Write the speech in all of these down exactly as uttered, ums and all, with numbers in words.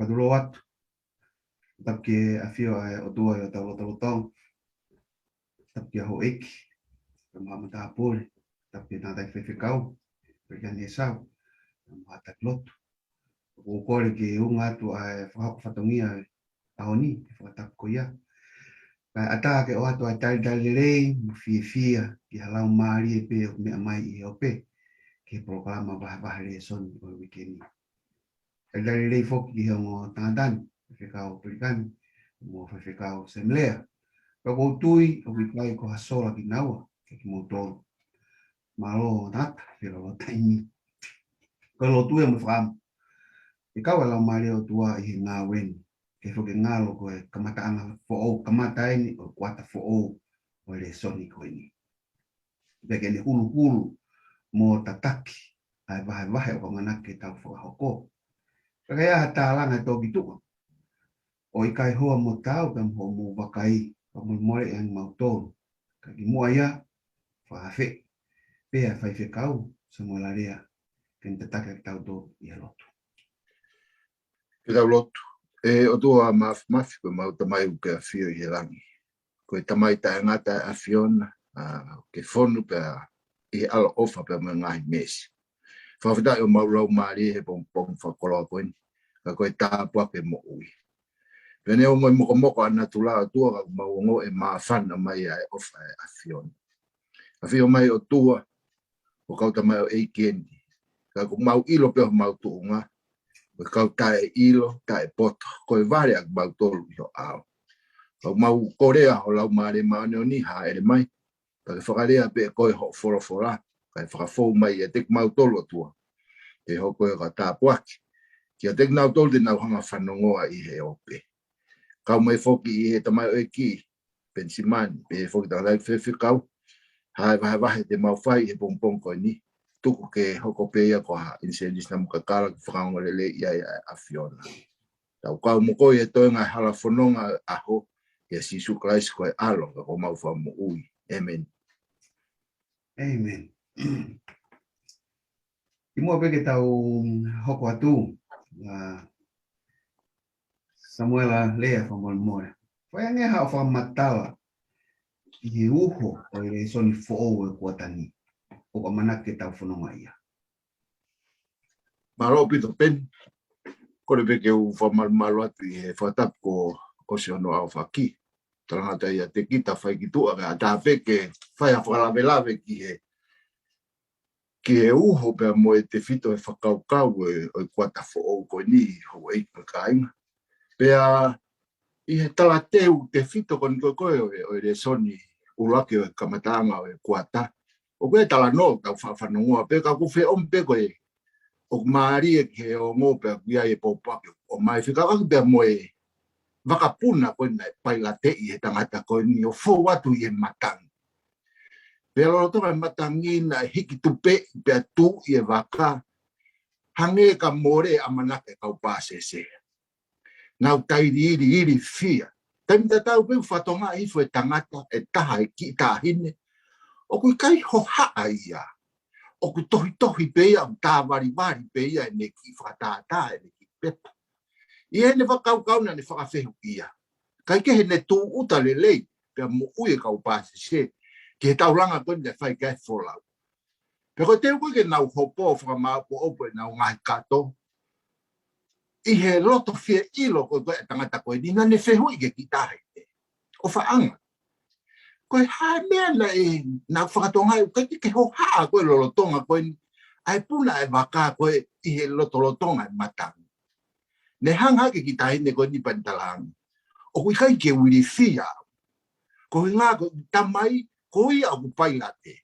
Patulou atu. Tapu ki he ʻafio ʻa e ʻOtua ʻi hotau lotolotonga. Tapu ki he houʻeiki, ki he maʻa matāpule. Tapu ki he tangataʻeiki faifekau, Pelikani ʻEsau, ki he maʻa taki lotu. ʻOku ou kole ke unga atu ʻa e fakahoko fatongia ʻo e ʻaho ni, ʻi he fakatapu ko ia. Kae ʻatā ke ʻoatu ʻa e talitali lelei mo e fiefia ki ha laumālie pē ʻoku meʻa mai ʻi he ope ki he polokalama vahevahe lēsoni ʻo e uike ni. Talitali lelei foki ki he ongo tangata ni, Faifekau Pelikani mo Faifekau Semilea. Pea ʻoku ou tui ʻoku ʻikai ko ha sola kinaua kiate kimoutolu. Mālō tangata, fēlaulau taimi. Ko e lotu ia mo e fakaʻamu ke kau ʻa e Laumālie ʻo e ʻOtua ʻi he ngāue ni, ke foki ngalo ko e kamataʻanga foʻou, kamata eni ʻo e kuata foʻou ʻo e lēsoni ko eni. Pea ke ne huluhulu mo tataki ʻa e vahevahe ʻoku ʻamanaki ke tau fakahoko. Pea ka ʻi ai ha tālanga ʻe toki tuʻu ʻo ʻikai hoa mo taau pea mo hoʻomou vakai, fakamolemole ange mautolu. Ka kimuʻa ia, fakaafeʻi pē ʻa e Faifekau Samuela Lea ke ne tataki kitautolu ʻi he lotu. Ke tau lotu. ʻE ʻOtua Māfimafi, ko ʻemau Tamai ʻoku ke ʻafio ʻi he langi. Ko e Tamai taʻengata ʻa e ʻAfiona, ʻa, ke fonu pea ʻi he ʻaloʻofa pea mo e ngaahi meesi. Fakafetaʻi ʻemau laumālie he pongipongi fakakoloa ko eni. Ka ko e tāpuaki e moʻui. Pea neongo e mokomoko ʻa natula ʻOtua, ka ʻoku mau ongoʻi ʻe māfana mai ʻa e ʻofa ʻa e ʻAfiona. ʻAfio mai ʻOtua, ʻo kau tamaioʻeiki eni. Ka ʻoku mau ʻilo pē homau tuʻunga, ko e kau taʻeʻilo, taʻepoto, ko e vale ʻa kimautolu ʻi ho ʻao. Ka ʻoku mau kolea ho Laumālie Māʻoniʻoni hāʻele mai, pea ke fakalea pē ʻe koe hoʻo folofola, kae fakafou mai ʻiate kimautolu ʻOtua. Ke hoko ia ko ha tāpuaki kiate kinautolu te nau hanga fanongoa ʻi he ope. Kau mai foki ʻi he tamaioʻeiki, Penisimani, pehē foki tangataʻeiki faifekau, ha vahevahe te mau fai he pongipongi ko eni. Tuku ke hoko pē ia ko ha ʻinisēnisi namu kakala ke fakaongoongoleleiʻi ai ʻa e ʻAfiona. Tau kau mo koe ʻi he toenga e hala fononga ʻo e ʻaho, ʻia Sīsū Kalaisi ko e ʻAlo, ka ko homau Fakamoʻui. ʻĒmeni. ʻĒmeni. Kimuʻa pē ke tau hoko atu, ʻa, Samuela Lea, fakamolemole, fai ange haʻo fakamatala ki he uho ʻo e lēsoni foʻou ʻo e kuata ni ʻoku ʻamanaki ke tau fononga ia. Mālō ʻaupito Peni. Kole pē ke u fakamalumalu atu ʻi he fakatapu kuo ʻosi hono aofaki. Talangata ʻiate kita fai ki tuʻa, kae ʻatā pē ke fai ha fakalavelave ki he ki he uho pea mo e tefito e fakakaukau ʻo e, ʻo e kuata foʻou ko eni, houʻeiki mo e kāinga. Pea ʻi he talateu tefito ko eni ko ē ʻo e, ʻo e lēsoni ʻuluaki ʻo e kamataʻanga ʻo e kuata, ʻoku ʻi ai e talanoa ʻoku tau faʻa fanongoa pē, ka ʻoku feʻomi pē ko e ʻoku mālie ki he ongo pea ʻoku ʻi ai e pōpoaki ʻoku ʻomai fekauʻaki pea mo e vakapuna ko eni naʻe pailateʻi he tangata ko eni ʻo fou atu ʻi he matangi. Pea lolotonga e matangi naʻe hiki tupeʻi pea tuʻi e vaka, hangē ka mole e ʻamanaki e kau pāsese. Nau tailiili ilifia. Taimi tatau pē ʻoku fakatokangaʻi hifo e tangata ʻe taha, e kiʻi taʻahine, ʻoku ʻikai hohaʻa ia. ʻOku tohitohi pē ia, ʻoku tāvalivali pē ia ʻene kiʻi fakatātā, ʻene kiʻi pepa. ʻI heʻene fakakaukau naʻa ne fakafehuʻia, kae kehe ne tūʻuta lelei pea moʻui e kau pāsese ki he taulanga ko eni naʻe fai ki ai e folau. Pea ko e teu ko ē ke nau hopo ʻo fakamāʻopoʻopo ʻenau ngaahi kato, ʻi he loto fie ʻilo ko ē ko ē e tangata ko eni, naʻa ne fehuʻi ki he kiʻi taʻahine, ʻofaʻanga, ko e hā e meʻa naʻe, naʻa ku fakatokangaʻi ʻoku ʻikai ke hohaʻa ko ē lolotonga ko eni ʻa e puna e vaka ko ē ʻi he lotolotonga e matangi. Ne hanga hake e kiʻi taʻahine ko eni pea ne talaange, ʻoku ʻikai ke u ilifia au. Koeʻuhinga ko e tamai, ko ia ʻoku pailate.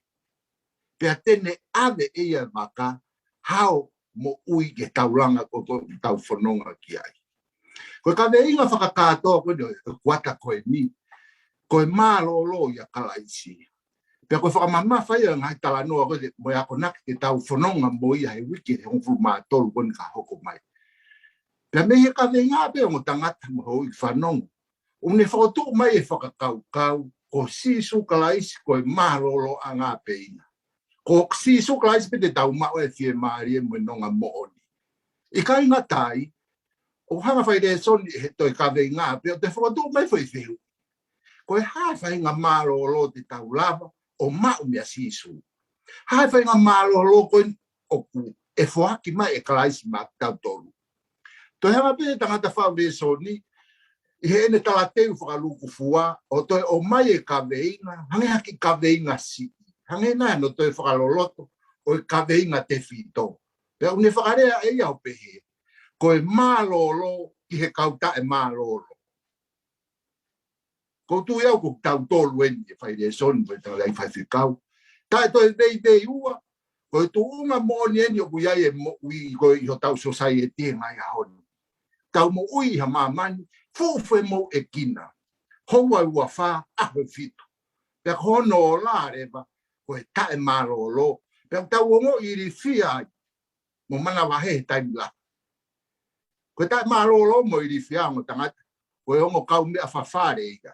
Pea te ne ʻave ʻe ia e vaka, hao moʻui ki he taulanga ko ē ʻoku tau fononga ki ai. Ko e kaveinga fakakātoa ko eni ʻo e kuata ko eni, ko e mālōlō ʻia Kalaisi. Pea ko e fakamamafa ia ʻo e ngaahi talanoa ko ē mo e akonaki te tau fononga mo ia he uike ʻe hongofulu mā tolu ko eni ka hoko mai. Pea mei he kaveinga pē ʻa e ongo tangata mo e houʻeiki fanongo, ʻoku ne fokotuʻu mai e fakakaukau ko Sīsū Kalaisi ko e mālōlōʻanga pē ia. Ko Sīsū Kalaisi pē te tau maʻu e fiemālie mo e nonga moʻoni. ʻIkai ngata ai, ʻOku hanga ʻe he fai lēsoni ʻi he toe kaveinga, pea ʻoku toe fokotuʻu mai e foʻi fehuʻi. Ko e hā e faʻahinga mālōlō te tau lava ʻo maʻu meia Sīsū? Hā e faʻahinga mālōlō ko eni ʻoku ʻe foaki mai ʻe Kalaisi maʻa kitautolu? Toe hanga pē ʻe he tangata faʻu lēsoni ʻi heʻene talateu fakalūkufua ʻo toe ʻomai e kaveinga, hangē ha kiʻi kaveinga siʻi. Hangē nai hano toe fakaloloto ʻo e kaveinga tefito. Pea ʻoku ne fakalea ʻe ia ʻo pehē, ko e mālōlō ki he kau taʻemālōlō. ʻOku ou tui au ko kitautolu eni ʻe fai lēsoni mo e tangataʻi faifekau. Taʻe toe veiveiua, ko e tuʻunga moʻoni eni ʻoku ʻi ai e moʻui ko ē ʻi hotau sōsaieti he ngaahi ʻaho ni. Tau moʻui ʻi ha māmani fuʻu femoʻuekina. Houa ʻe ua fā, ʻaho ʻe fitu. Pea ko hono ola leva, ko e taʻemālōlō. Pea tau ongoʻi ilifia ai mo manavahē he taimi lahi. Ko e taʻemālōlō mo e ilifia ʻa e ongo tangata, ko e ongo kaumeʻa fafale ia.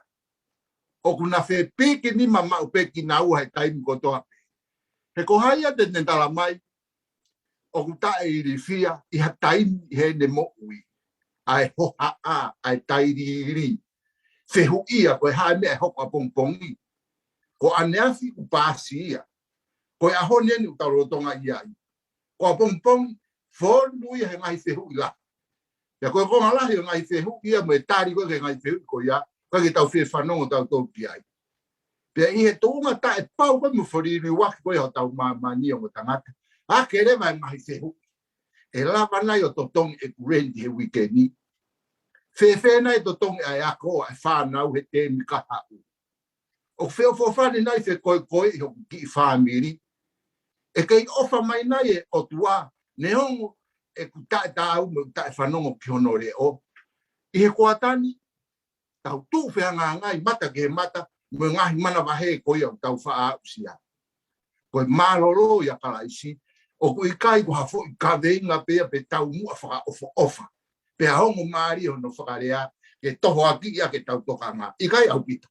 ʻOku na fepiki nima maʻu pē kinaua he taimi kotoa pē. He ko hai ia te ne tala mai ʻoku taʻeilifia ʻi ha taimi ʻi heʻene moʻui? ʻA e hohaʻa, ʻa e tailiili. Fehuʻia, ko e hā e meʻa ʻe hoko ʻapongipongi? Ko ʻaneafi kuo paasi ia. Ko e ʻaho ni eni ʻoku tau lolotonga ʻi ai. Ko ʻapongipongi, fonu ia he ngaahi fehuʻi lahi. Pea ko e konga lahi ʻo e ngaahi fehuʻi ia mo e tali ko ē ki he ngaahi fehuʻi ko ia, ʻoku ʻikai ke tau fie fanongo tautolu ki ai. Pea ʻi he tuʻunga taʻepau ko ē mo e feliliuaki ko ē ʻo hotau māmani ongo tangata, ʻa ke leva e ngaahi fehuʻi. ʻE lava nai ʻo totongi ʻeku leni he uike ni? Fēfē nai e totongi ʻa e ako ʻa e fānau he teemi kahaʻu? ʻOku feʻofoʻofani nai fekoekoeʻi hoku kiʻi fāmili? ʻE kei ʻofa mai nai e ʻOtua neongo ʻeku taʻetaau mo ʻeku taʻefanongo ki hono leʻo? ʻI he kuata ni, tau tuʻu fehangahangai mata ki he mata mo e ngaahi manavahē ko ia ʻoku tau faʻa aʻusia. Ko e mālōlō ʻia Kalaisi, ʻoku ʻikai ko ha foʻi kaveinga pē ia pe taumuʻa fakaʻofoʻofa. Pea ongo mālie hono fakalea ke tohoakiʻi ʻaki ʻetau tokanga. ʻIkai ʻaupito.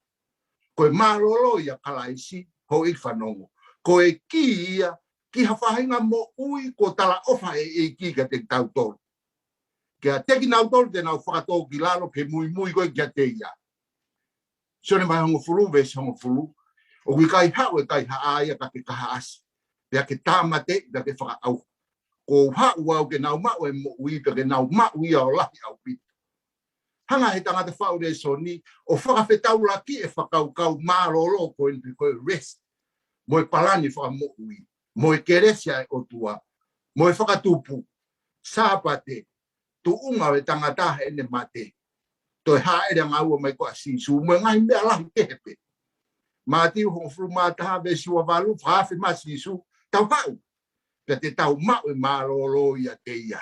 Ko e mālōlō ʻia Kalaisi, houʻeiki fanongo, ko e kī ia ki ha faʻahinga moʻui kuo talaʻofa ʻe he ʻEiki kiate kitautolu. Kiate kinautolu te nau fakatōkilalo ke muimui ko ē kiate ia. Sione vahe hongofulu, veesi hongofulu. ʻOku ʻikai haʻu e kaihaʻa ia ka ke kahaʻasi, pea ke tāmateʻi, pea ke fakaʻauha. Kuo u haʻu au ke nau maʻu e moʻui, pea ke nau maʻu ia ʻo lahi ʻaupito. Hanga ʻe he tangata faʻu lēsoni ʻo fakafetaulaki e fakakaukau mālōlō ko eni pe ko e rest, mo e palani fakamoʻui, mo e kelesi ʻa e ʻOtua, mo e fakatupu, Sāpate, tuʻunga ʻo e tangata heʻene mate, toe hāʻele angaua mai ko ē ʻa Sīsū, mo e ngaahi meʻa lahi kehe pē. Mātiu hongofulu mā taha veesi ua valu, fakaafe mai ʻa Sīsū, tau haʻu, pea te tau maʻu e mālōlō ʻiate ia.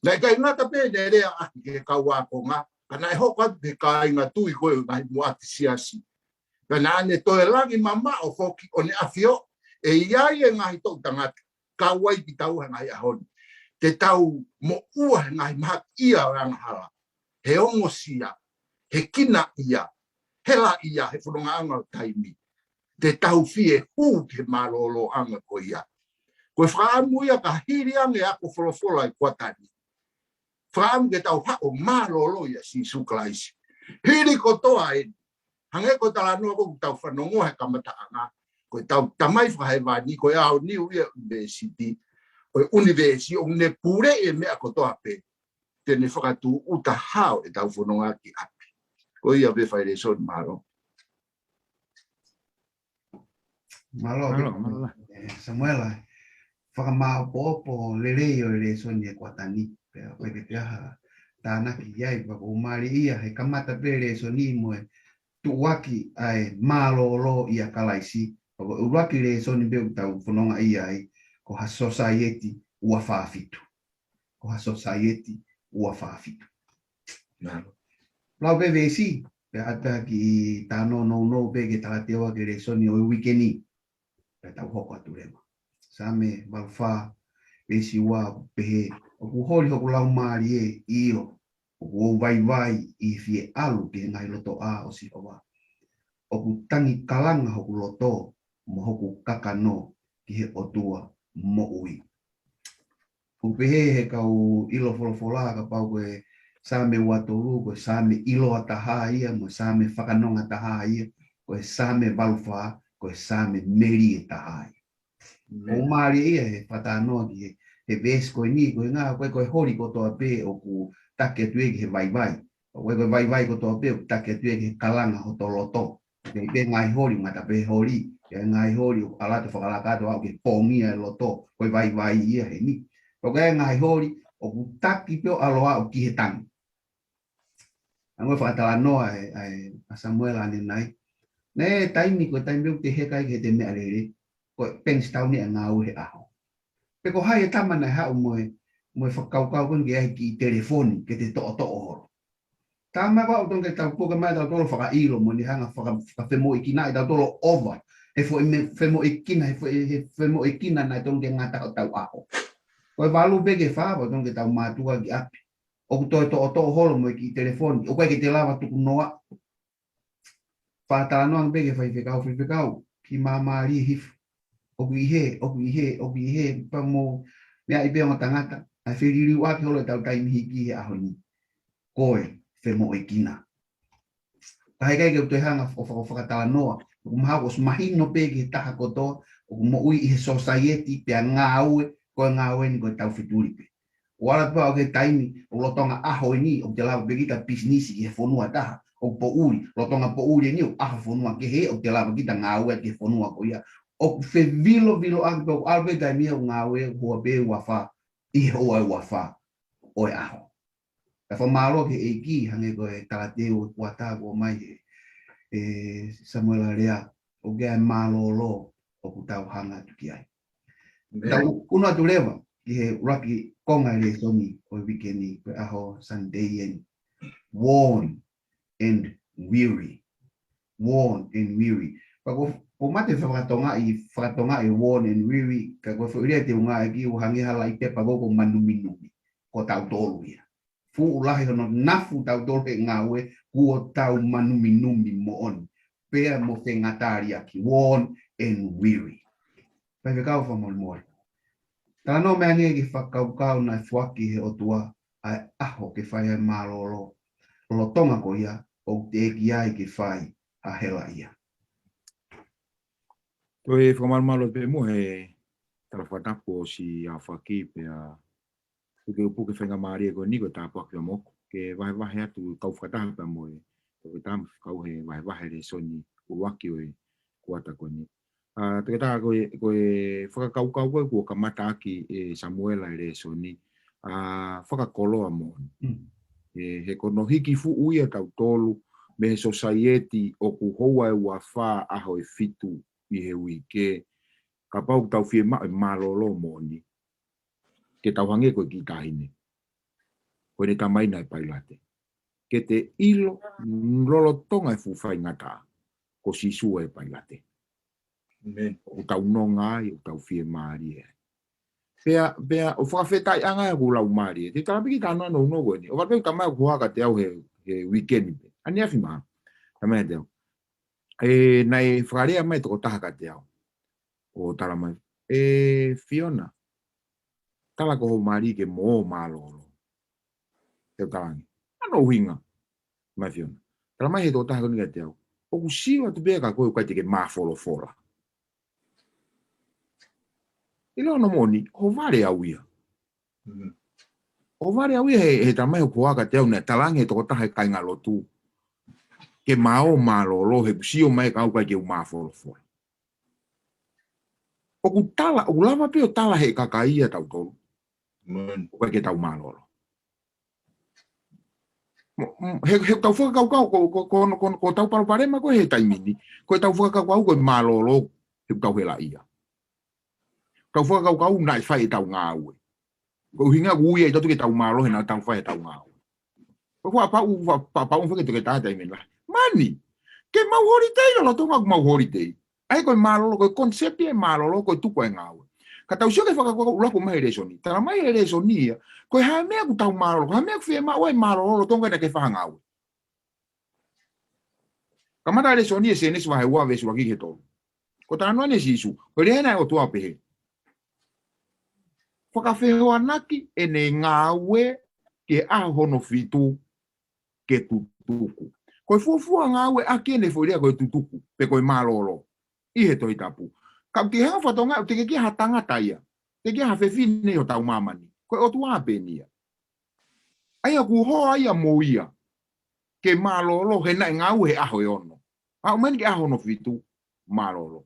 Naʻe ʻikai ngata pē ʻene lea ʻaki ki he kau ākonga, ka naʻe hoko atu ki he kāinga tui ko ē ʻo e ngaahi muʻaki siasi. Pea naʻa ne toe langi mamaʻo foki ʻo ne ʻafioʻi ʻe ʻi ai e ngaahi toʻu tangata kau ai kitaua he ngaahi ʻaho ni. Te tau moʻua he ngaahi mahakiʻia ʻo e angahala, he ongosia, he kinaʻia, he laʻia, he fonongaʻanga ʻo taimi. Te tau fie hū ki he mālōlōʻanga ko ia. Ko e fakaʻamu ia ka hili ange ʻa e ako folofola ʻi he kuata ni, fakaʻamu ke tau haʻu ʻo mālōlō ʻia Sīsū Kalaisi. Hili kotoa eni, hangē ko e talanoa ko ē ʻoku tau fanongo he kamataʻanga, ko ʻetau Tamai Fakahēvani, ko e aoniu ia ʻo e ʻunivēsiti, ʻo e ʻunivēsi, ʻoku ne pule e meʻa kotoa pē, te ne fakatūʻuta hao ʻetau fononga ki ʻapi. Ko ia pē fai lēsoni, mālō. Mālō, Mālō, mālō. ʻE, Samuela, fakamāopoopo lelei ʻo e lēsoni he kuata ni. Pea ʻoku ʻikai ke ʻi ai ha tānaki ai, pea ʻoku mālie ia he kamata pē lēsoni mo e tuʻuaki ʻa e mālōlō ʻia Kalaisi. Pea ko e ʻuluaki lēsoni pē ʻoku tau fononga ʻi ai, ko ha sōsaieti ua fā fitu. Ko ha sōsaieti ua fā fitu. Mālō. Lau pē veesi, pea ʻata ki he talanoa nounou pē ke tala teua ki he lēsoni ʻo e uike ni. Pea tau hoko atu leva. Saame valu fā, veesi ua, pehē, ʻoku holi hoku laumālie, ʻio, ʻoku ou vaivai ʻi he fie ʻalu ki he ngaahi lotoʻā ʻo Sihova. ʻOku tangi kalanga hoku loto mo hoku kakano ki he ʻOtua moʻui. ʻOku pehē he kau ʻilo folofola kapau ko e Saame ua tolu, ko e Saame ʻiloa taha ia, mo e Saame fakanonga taha ia, ko e Saame valu fā, ko e Saame melie taha ia. ʻOku mālie ia he fakatalanoa ki he, he veesi ko eni, ko e ʻuhinga, ko e, ko e holi kotoa pē ʻoku taki atu ia ki he vaivai. ʻOku ʻikai ko e vaivai kotoa pē ʻoku taki atu ia ki he kalanga hoto loto. Pea ʻi ai pē ngaahi holi, ngata pē holi, ʻi ai ngaahi holi ʻoku ʻalu atu fakalaka atu ʻo aʻu ki he pongia e loto, ko e vaivai ia heni. Pea ʻoku ʻi ai ngaahi holi ʻoku taki pē ʻo ʻalu ʻo aʻu ki he tangi. Hangē ko e fakatalanoa ʻa e, ʻa e, ʻa Samuela ʻanenai. Naʻe taimi, ko e taimi ʻoku te heka ai ki heʻete meʻalele, ko e Bankstown ʻa e ngāue he ʻaho. Pe ko hai e tama naʻe haʻu mo e, mo e fakakaukau ko eni ke ʻai e kiʻi telefoni, ke te toʻotoʻo holo. Tama ko ʻetau tonu ke tau puke mai tautolu fakaʻilo mo ʻene hanga faka-, fakafemoʻuekinaʻi tautolu ʻo ʻova. He foʻi me-, femoʻuekina, he foʻi, he femoʻuekina naʻe tonu ke ngata hotau ʻaho. Ko e valu pē ki he fā, ʻoku tonu ke tau mātuʻaki ʻapi. ʻOku toe toʻotoʻo holo mo e kiʻi telefoni, ʻoku ʻikai ke te lava tuku noa. Fakatalanoa pē ki he faifekau, faifekau, kiʻi māmālie hifo. ʻOku ʻi hē, ʻoku ʻi hē, ʻoku ʻi hē, pea mo e meʻa ʻi pē ongo tangata, ʻa e feliliuaki holo ʻetau taimi hiki he ʻaho ni. Ko e femoʻuekina. Ka heʻikai ke u toe hanga ʻo faka-, fakatalanoa, ʻoku mahalo ʻosi mahino pē ki he taha kotoa, ʻoku moʻui ʻi he sōsaieti pea ngāue, ko e ngāue ni ko e tau fetuli pē. ʻOku ʻalu atu pē ʻo aʻu ki he taimi, ʻoku lolotonga ʻaho eni, ʻoku te lava pē kita pisinisi ki he fonua taha, ʻoku poʻuli, lolotonga poʻuli eni, ʻoku ʻaho fonua kehe, ʻoku te lava kita ngāue ki he fonua ko ia. ʻOku feviloviloʻaki pē, ʻoku ʻalu pē taimi ʻoku ngāue, ʻoku houa pē ua fā, ʻi he houa ua fā ʻo e ʻaho. Ka fakamālō ki he ʻEiki, hangē ko e talateu ʻo e kuata kuo ʻomai ʻe, ʻe Samuela Lea, ʻoku ʻi ai e mālōlō ʻoku tau hanga atu ki ai. Tau ʻunu atu leva ki he ʻuluaki konga e lēsoni ʻo e uike ni, ko e ʻaho Sunday eni. Worn and weary. Worn and weary. Pea ko, ko mate fakatongaʻi, fakatongaʻi worn and weary, ka ko e foʻi lea te u ngāueʻaki ʻoku hangē ha laʻi pepa ko, ko manuminumi. Ko tautolu ia. Fuʻu lahi hono nafu tautolu he ngāue, kuo tau manuminumi moʻoni. Pea mo fengataliʻaki, worn and weary. Faifekau fakamolemole. Talanoa mai angē ki he fakakaukau naʻe foaki he ʻOtua ʻa e ʻaho ke fai ai e mālōlō. Lolotonga ko ia, ʻoku teʻeki ai ke fai ha helaʻia. Toe fakamalumalu pē muʻa he tala fakatapu ʻosi ʻa faki pea ʻoku ke upu ke faingamālie ko eni ko e tāpuaki pea moʻoku. Ke vahevahe atu kau fakataha pea mo e, ko e tama kau he vahevahe lēsoni ʻuluaki ʻo e kuata ko eni. ʻA, toketā ko e, ko e fakakaukau ko e kuo kamata ʻaki ʻe Samuela e lēsoni, ʻa, fakakoloa moʻoni. Mm. ʻE, he ko hono hiki fuʻu ia tautolu, mei he sōsaieti ʻoku houa ʻe ua fā ʻaho ʻe fitu ʻi he uike, kapau ʻoku tau fiemaʻu e mālōlō moʻoni. Ke tau hangē ko e kiʻi taʻahine. Ko ʻene tamaina e pailate. Ke te ʻilo lolotonga e fuʻu faingataʻa. Ko Sīsū e pailate. Amen. ʻOku tau nonga ai, ʻoku tau fiemālie ai. Pea, pea, ʻoku fakafetaʻiʻanga ʻeku laumālie. Te u tala pē kiʻi talanoa nounou ko eni. ʻOku ʻalu pē ʻeku tamai ʻoku hoha kiate au he, he uike ni pē. ʻAneafi mā. Tamai kiate au. ʻE, naʻe fakalea mai tokotaha kiate au. ʻO tala mai, ʻE Fiona, tala ko ho mali ke mo mālōlō. Te u tala ange, ʻa hono ʻuhinga, mai Fiona. Tala mai he tokotaha ko eni kiate au, ʻoku sio atu pē ka ko e ʻikai te ke māfolofola. ʻIlo hono moʻoni, ʻohovale au ia. Mm. ʻOhovale au ia he, he tala mai ʻoku hoha kiate au naʻe tala ange he tokotaha he kāingalotu ke ma ō mālōlō he ʻoku sio mai ka ʻoku ʻikai ke u māfolofola. ʻOku tala, ʻoku lava pē ʻo tala he kakai ia tautolu. Mm. ʻOku ʻikai ke tau mālōlō. Mo, mo, he, he tau fakakaukau, ko, ko, ko, ko, ko tau palopalema ko e he taimi ni, ko e tau fakakaukau ko e mālōlō, he ʻoku tau helaʻia. Tau fakakaukau naʻe fai ʻetau ngāue. Ko e ʻuhinga ʻoku ui ai tautolu ke tau mālōlō he naʻa tau fai ʻetau ngāue. Ko e fakapaʻu, fakapaʻu fake toke tātai mena. Mani, ke mau holitei lolotonga ʻoku mau holitei. ʻA ia ko e mālōlō, ko e konisepi e mālōlō, ko e tuku e ngāue. Ka tau sio ki he fakakaukau ʻuluaki mai he lēsoni. Tala mai he lēsoni ia, ko e hā e meʻa ʻoku tau mālōlō, ko e hā e meʻa ʻoku fiemaʻu ai e mālōlō lolotonga naʻa ke fai ha ngāue. Kamata e lēsoni ʻi he Sēnesi vahe ua veesi ʻuluaki ki he tolu. Ko e talanoa eni ʻa Sīsū, ko e lea ena ʻa e ʻOtua ʻo pehē, fakafehoanaki ʻene ngāue ki he ʻaho hono fitu ke tutuku. Ko e fuofua ngāue ʻaki ʻene foʻi lea ko e tutuku, pe ko e mālōlō, ʻi he Tohi Tapu. Ka ʻoku ke hanga fakatokangaʻi, ʻoku teʻeki ke ʻi ai ha tangata ia, teʻeki ke ʻi ai ha fefine ʻi hotau māmani. Ko e ʻOtua pē eni ia. ʻA ia ʻoku hoa ia mo ia ke mālōlō he naʻe ngāue he ʻaho ʻe ono. Aʻu mai eni ki he ʻaho hono fitu, mālōlō.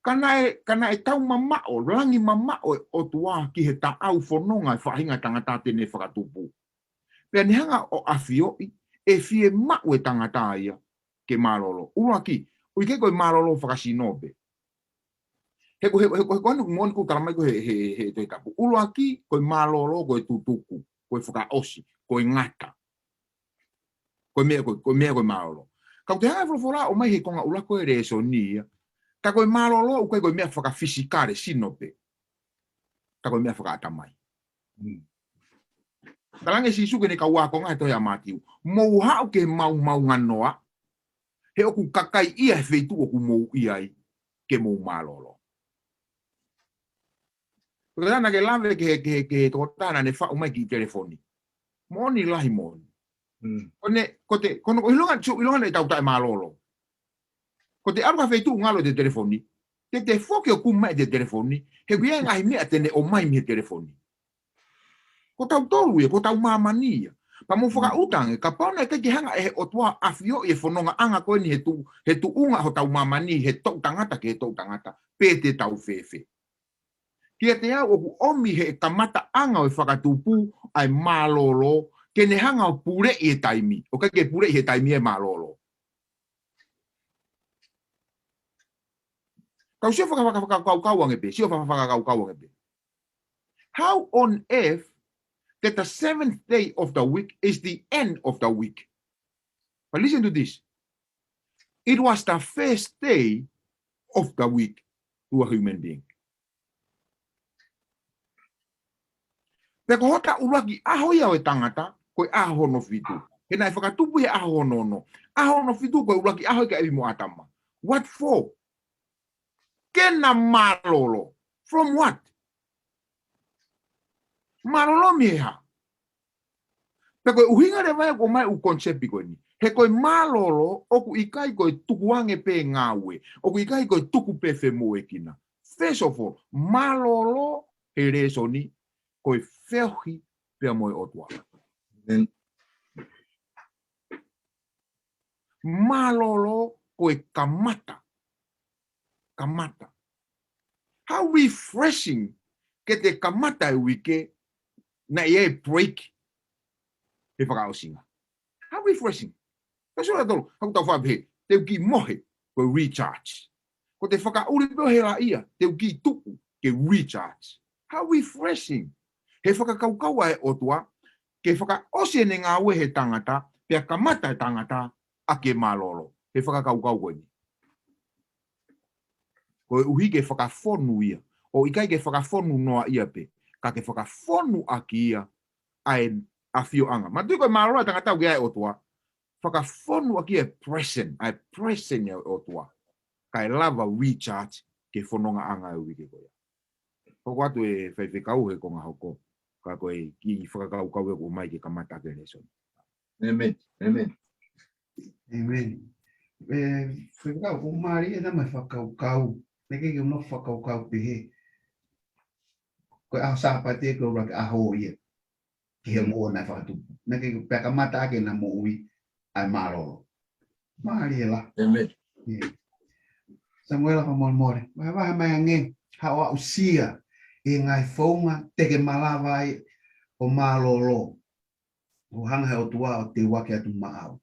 Ka naʻe, ka naʻe tau mamaʻo, langi mamaʻo e ʻOtua ki he taʻau fononga e faʻahinga tangata te ne fakatupu. Pea ne hanga ʻo ʻafioʻi ʻe fiemaʻu e tangata ia ke mālōlō. ʻUluaki, ʻoku ʻikai ko e mālōlō fakasino pē. He ko, he ko, he ko, he ko ʻene moʻoni ʻoku tala mai ko ē he, he, he Tohi Tapu. ʻUluaki, ko e mālōlō, ko e tutuku, ko e fakaʻosi, ko e ngata. Ko e meʻa ko, ko e meʻa ko e mālōlō. Ka ʻoku te hanga folofola ʻo ʻomai he konga ʻuluaki ʻo e lēsoni ia. Ka ko e mālōlō, ʻoku ʻikai ko e meʻa fakafisikale sino pē. Ka ko e meʻa fakaʻatamai. Mm. Talaange ʻe Sīsū ki heʻene kau ākonga he tohi ʻa Mātiu. Mou haʻu ke mou maumau nganoa, he ʻoku kakai ia he feituʻu ʻoku mou ʻi ai ke mou mālōlō. Ko e tana ke lave ki he, ki he, ki he tokotaha naʻa ne faʻu mai ki he telefoni. Moʻoni lahi moʻoni. Mm. Ko ʻene, ko te, ko hono ʻilonga, sio ʻilonga naʻe tau taʻemālōlō. Ko te ʻalu ki ha feituʻu ngalo ʻete telefoni, te te foki ʻo kumi mai ʻete telefoni, he ʻoku ʻi ai e ngaahi meʻa te ne ʻomai mei he telefoni. Ko tautolu ia, ko hotau māmani ia. Pea mou fakaʻuta ange, kapau naʻe ʻikai ke hanga ʻe he ʻOtua ʻo ʻafioʻi e fonongaʻanga ko eni he tu, he tuʻunga hotau māmani, he toʻu tangata ki he toʻu tangata, pe te tau fēfē. Kiate au ʻoku ʻomi he kamataʻanga ʻo e fakatupu ʻa e mālōlō, ke ne hanga ʻo puleʻi e taimi. ʻOku ʻikai ke puleʻi he taimi e mālōlō. Kau sio faka, faka, fakakaukau ange pē, sio faka, fakakaukau ange pē. How on earth that the seventh day of the week is the end of the week? But listen to this. It was the first day of the week to a human being. Pea ko hota ʻuluaki ʻaho ia ʻo e tangata, ko e ʻaho hono fitu. He naʻe fakatupu he ʻaho hono ono. ʻAho hono fitu ko e ʻuluaki ʻaho ia kia ʻEvi mo ʻĀtama. What for? Ke na mālōlō. From what? Mālōlō mei he hā? Pea ko e ʻuhinga leva ia ʻoku ʻomai e ʻū konisepi ko eni. He ko e mālōlō ʻoku ʻikai ko e tukuange pē ngāue. ʻOku ʻikai ko e tuku pē femoʻuekina. First of all, mālōlō he lēsoni ko e feohi pea mo e ʻOtua. Amen. Mālōlō ko e kamata. Kamata. How refreshing ke te kamata e uike naʻe ʻi ai e break he fakaʻosinga. How refreshing. Ka sio la tolo, haku tau faʻa pehē, te u kiʻi mohe, ko e recharge. Ko te fakaʻuli pē ʻo hela ia, te u kiʻi tuʻu, ke recharge. How refreshing. He fakakaukau ʻa e ʻOtua, ke fakaʻosi ʻene ngāue he tangata, pea kamata e tangata ʻaki e mālōlō. He fakakaukau ko eni. Koeʻuhi ke fakafonu ia. ʻOku ʻikai ke fakafonu noa ia pē, ka ke fakafonu ʻaki ia ʻa e ʻafioʻanga. Manatuʻi ko e mālōlō ʻa e tangata ʻoku ʻi ai e ʻOtua. Fakafonu ʻaki e present, ʻa e present ʻa e ʻOtua. Kae lava recharge ki he fonongaʻanga ʻo e uike ko ia. Hoko atu e faifekau he konga hoko. Ka ko e kiʻi fakakaukau ʻoku ʻomai ke kamata ʻaki e lēsoni. Amen. Amen. Amen. E, faifekau, ʻoku mālie e tama e fakakaukau. Naʻe ʻikai ke u nofo fakakaukau pehē. Ko e ʻaho Sāpate ko e ʻuluaki ʻaho ia. Ki he moʻui naʻe fakatupu. Naʻe ʻikai ke pea kamata ʻaki ʻena moʻui ʻa e mālōlō. Mālie lahi. Amen. ʻIo. Samuela fakamolemole. Vahevahe mai ange, haʻo aʻusia e ngaahi founga te ke malava ai ʻo mālōlō. ʻO hanga he ʻOtua ʻo teuaki atu maʻau.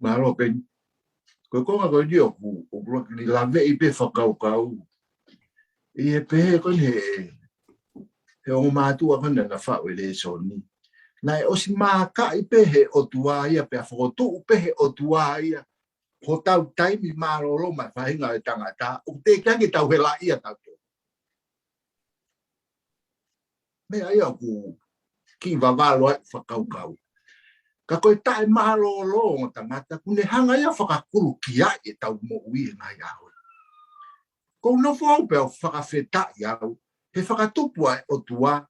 Mālō Peni. Ko e konga ko eni ʻoku, ʻoku laki ni laveʻi pē fakakaukau. ʻI he pehē ko eni he, he ongo mātuʻa ko eni naʻa na faʻu e lēsoni. Naʻe ʻosi mākaʻi pē he ʻOtua ia, pea fokotuʻu pē he ʻOtua ia. Hotau taimi mālōlō mai faʻahinga e tangata, ʻoku teʻeki ke tau hela ia tautolu. Meʻa ia ʻoku kiʻi vavalo ai fakakaukau. Ka ko e taʻemālōlō ʻo e tangata, ʻoku ne hanga ia fakakulukiaʻi ʻetau moʻui he ngaahi ʻaho. ʻOku ou nofo au pea ʻoku fakafetaʻi au, he fakatupu ʻa e ʻOtua,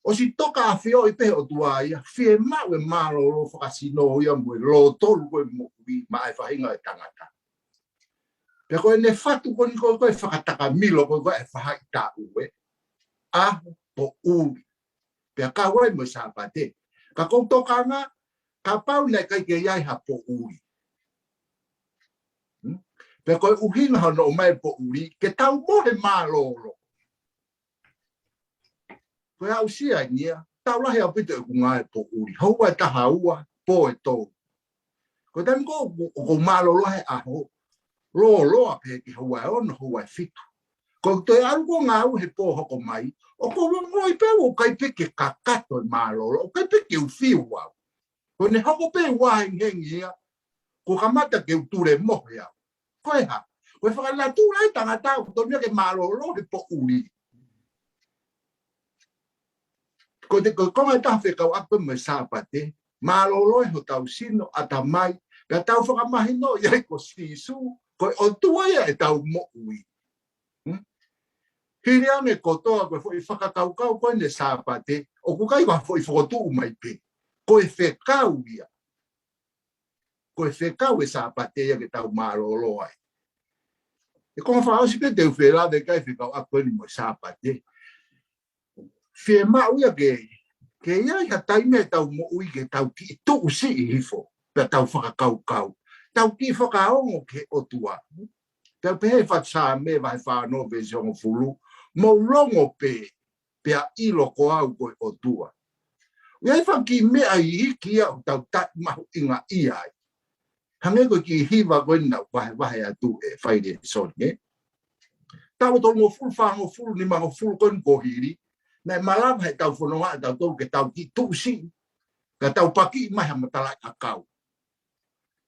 ʻOsi toka ʻafioʻi pē ʻe he ʻOtua ia, fiemaʻu e mālōlō fakasino ia mo e lōtolu ko ē moʻui maʻa e faʻahinga ʻo e tangata. Pea ko ʻene fatu ko eni ko ē ko e fakatakamilo ko ē ko ē ʻa e faʻahitaʻu ē. ʻAho, poʻuli. Pea kau ai mo e Sāpate. Ka ko ʻeku tokanga, kapau naʻe ʻikai ke ʻi ai ha poʻuli. Hmm? Pea ko e ʻuhinga hono ʻomai e poʻuli, ke tau mohe mālōlō. Ko e aʻusia eni ia, tau lahi ʻaupito ʻeku ngāue poʻuli. Houa ʻe taha ua, pō ʻe tolu. Ko e taimi ko ē ʻoku, ʻoku mālōlō he ʻaho, lōloa pē ki he houa ʻe ono, houa ʻe fitu. Ko e toe ʻalu ko ē ʻo ngāue he pō hoko mai, ʻoku ou ongoʻi pē ʻoku ʻikai pē ke kakato e mālōlō, ʻoku ʻikai pē ke u fiu au. Ko ʻene hoko pē ua hengihengi ia, kuo kamata ke u tulemohe au. Ko e hā? Ko e fakanatula e tangata ʻoku totonu ia ke mālōlō he poʻuli. Ko e, ko e konga ʻe taha fekauʻaki mo e Sāpate, mālōlō ʻi hotau sino, ʻatamai, pea tau fakamahinoʻi ai ko Sīsū, ko e ʻOtua ia ʻetau moʻui. Hmm? Hili ange kotoa ko e foʻi fakakaukau ko eni e Sāpate, ʻoku ʻikai ko ha foʻi fokotuʻu mai pē. Ko e fekau ia. Ko e fekau e Sāpate ia ke tau mālōlō ai. ʻE konga fakaʻosi pē te u felāveʻi ki ai e fekauʻaki ko eni mo e Sāpate. Fiemaʻu ia ke, ke ʻi ai ha taimi ʻetau moʻui ke tau kiʻi tuʻusiʻi hifo, pea tau fakakaukau, tau kiʻi fakaongo ki he ʻOtua. Pea pehē ʻe he Sāme vahe fā ono veesi hongofulu, mou longo pē, pea ʻilo ko au ko e ʻOtua. ʻOku ʻi ai e fanga kiʻi meʻa iiki ia ʻoku tau taʻe mahuʻingaʻia ai. Hangē ko e kiʻi hiva ko eni naʻa ku vahevahe atu ʻi he fai lēsoni, ē. Taʻu ʻe tolungofulu, fāngofulu, nimangofulu ko eni kuo hili, naʻe malava heʻetau fononga ʻatautolu ke tau kiʻi tuʻusiʻi, ka tau pakiʻi mai ha matalaʻiʻakau.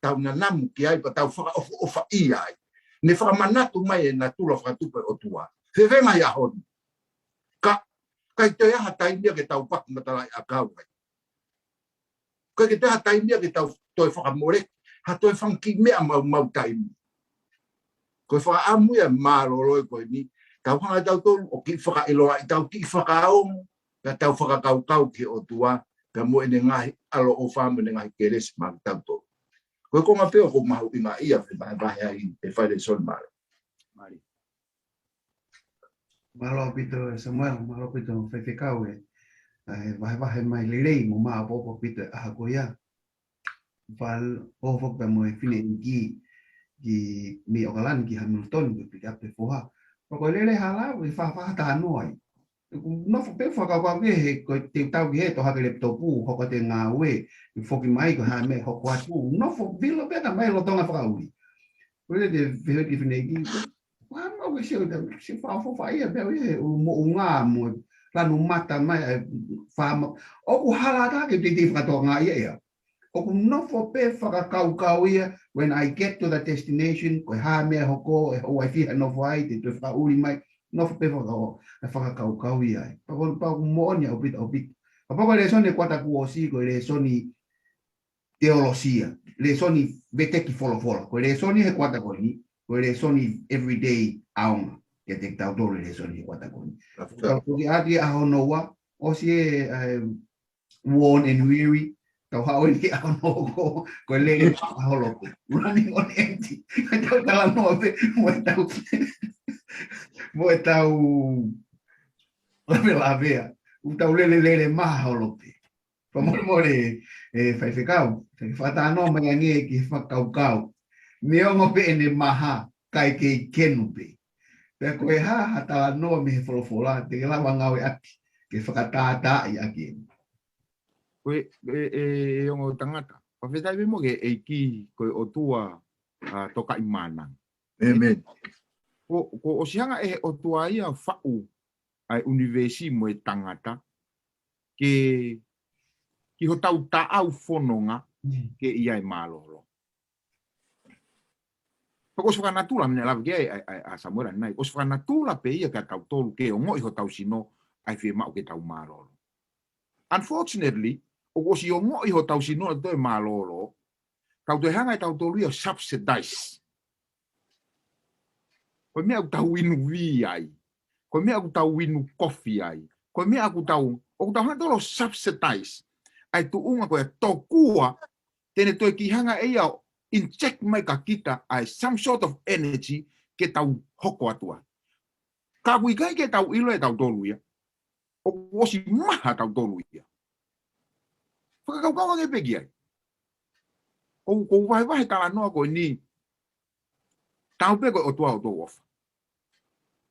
Tau nanamu ki ai, pea tau fakaʻofoʻofaʻia ai. Ne fakamanatu mai e natula fakatupu ʻo e ʻOtua. Fēfē ngaahi ʻaho ni? Ka, ʻikai toe ʻi ai ha taimi ia ke tau paki matalaʻiʻakau ai. ʻIkai ke toe ʻi ai ha taimi ia ke tau toe fakamoleki ha toe fanga kiʻi meʻa maumau taimi. Ko e fakaʻamu ia mālōlō ko eni, tau hanga ʻe tautolu ʻo kiʻi fakaʻiloa ai, tau kiʻi fakaongo, pea tau fakakaukau ki he ʻOtua, pea mo ʻene ngaahi ʻaloʻofa mo ʻene ngaahi kelesi maʻa kitautolu. Ko e konga pē ʻoku mahuʻingaʻia ʻa e vahevahe ai ʻe fai lēsoni mālō. Mālō. Mālō ʻaupito ʻe Samuela, mālō ʻaupito faifekau ē. ʻA e vahevahe mai lelei mo maʻopoʻopo ʻaupito e ʻaho ko ia. Fal o foki pea mo e fineʻeiki ki mei ʻOkalani ki Hamilton, ko e pick up e foha. Pea ko e lele hala, ʻe faʻa faʻa talanoa ai. ʻOku nofo pē fakakaukau ki he, ko e te u tau ki he tō hake lepitopu, hoko atu e ngāue, ʻe foki mai ko e hā e meʻa ʻe hoko atu. Nofo vilo pē ʻa e tamai lolotonga fakaʻuli. Ko e te fehuʻi ki he fineʻeiki, ʻoku hā mai ʻoku ke sio, te u sio fakaʻofoʻofa ia, pea ʻoku ʻi ai e moʻunga mo e lanu mata mai, ʻa e faama. ʻOku hala ʻatā ke te te fakatokangaʻi ia ia. ʻOku nofo pē fakakaukau ia, when I get to the destination, ko e hā e meʻa ʻe hoko, ʻe houa ʻe fiha e nofo ai, te toe fakaʻuli mai, nofo pē fakakau-, ʻe fakakaukau ia ai. Pea ko, pea ʻoku moʻoni ʻaupito, ʻaupito. Kapau ko e lēsoni he kuata kuo ʻosi, ko e lēsoni teolosia, lēsoni veteki folofola, ko e lēsoni he kuata ko eni, ko e lēsoni everyday ʻaonga, kiate kitautolu e lēsoni he kuata ko eni. Tau toki ʻaki ʻaho hono ua, ʻosi e, e, worn and weary, tau haʻu eni ki he ʻaho hono ua, ko e lele maha holo pē. Running on empty. Tau talanoa pē, mo ʻetau, mo ʻetau lavelavea. ʻOku tau lele, lele maha holo pē. Fakamolemole, ē, faifekau, fakatalanoa mai ange ki he fakakaukau. Neongo pē ʻene maha, kae kei kenu pē. Pea ko e hā ha talanoa mei he folofola, te ke lava ngāueʻaki, ke fakatātaaʻi ʻaki eni. Ko e, e, e, e ongo tangata. Fakafetaʻi pē mo e ʻEiki ko e ʻOtua, ʻa, tokaʻi mana. ʻĒmeni. Ko, ko ʻosi hanga ʻe he ʻOtua ia faʻu ʻa e ʻunivēsi mo e tangata ke, ki hotau taʻau fononga ke ʻi ai e mālōlō. Pea ko e ʻosi fakanatula, mene lava ki ai ʻa, ʻa, ʻa Samuela ʻanenai. ʻOsi fakanatula pē ia kia tautolu ke ongoʻi hotau sino ʻa e fiemaʻu ke tau mālōlō. Unfortunately, ʻoku ʻosi ongoʻi hotau sino ʻa e toe mālōlō, tau toe hanga ʻe tautolu ia ʻo subsidize. Ko e meʻa ʻoku tau inu vī ai. Ko e meʻa ʻoku tau inu kofi ai. Ko e meʻa ʻoku tau, ʻoku tau hanga ʻo subsidize ʻa e tuʻunga ko ia tokua te ne toe kiʻi hanga ʻe ia ʻo inject mai kia kita ʻa e some sort of energy ke tau hoko atu ai. Ka ʻoku ʻikai ke tau ʻilo ʻe tautolu ia ʻoku ʻosi maha tautolu ia. Fakakaukau ange pē ki ai. Ko, ko e vahevahe talanoa ko eni, tau pē ko e ʻOtua ʻoku tau ʻofa.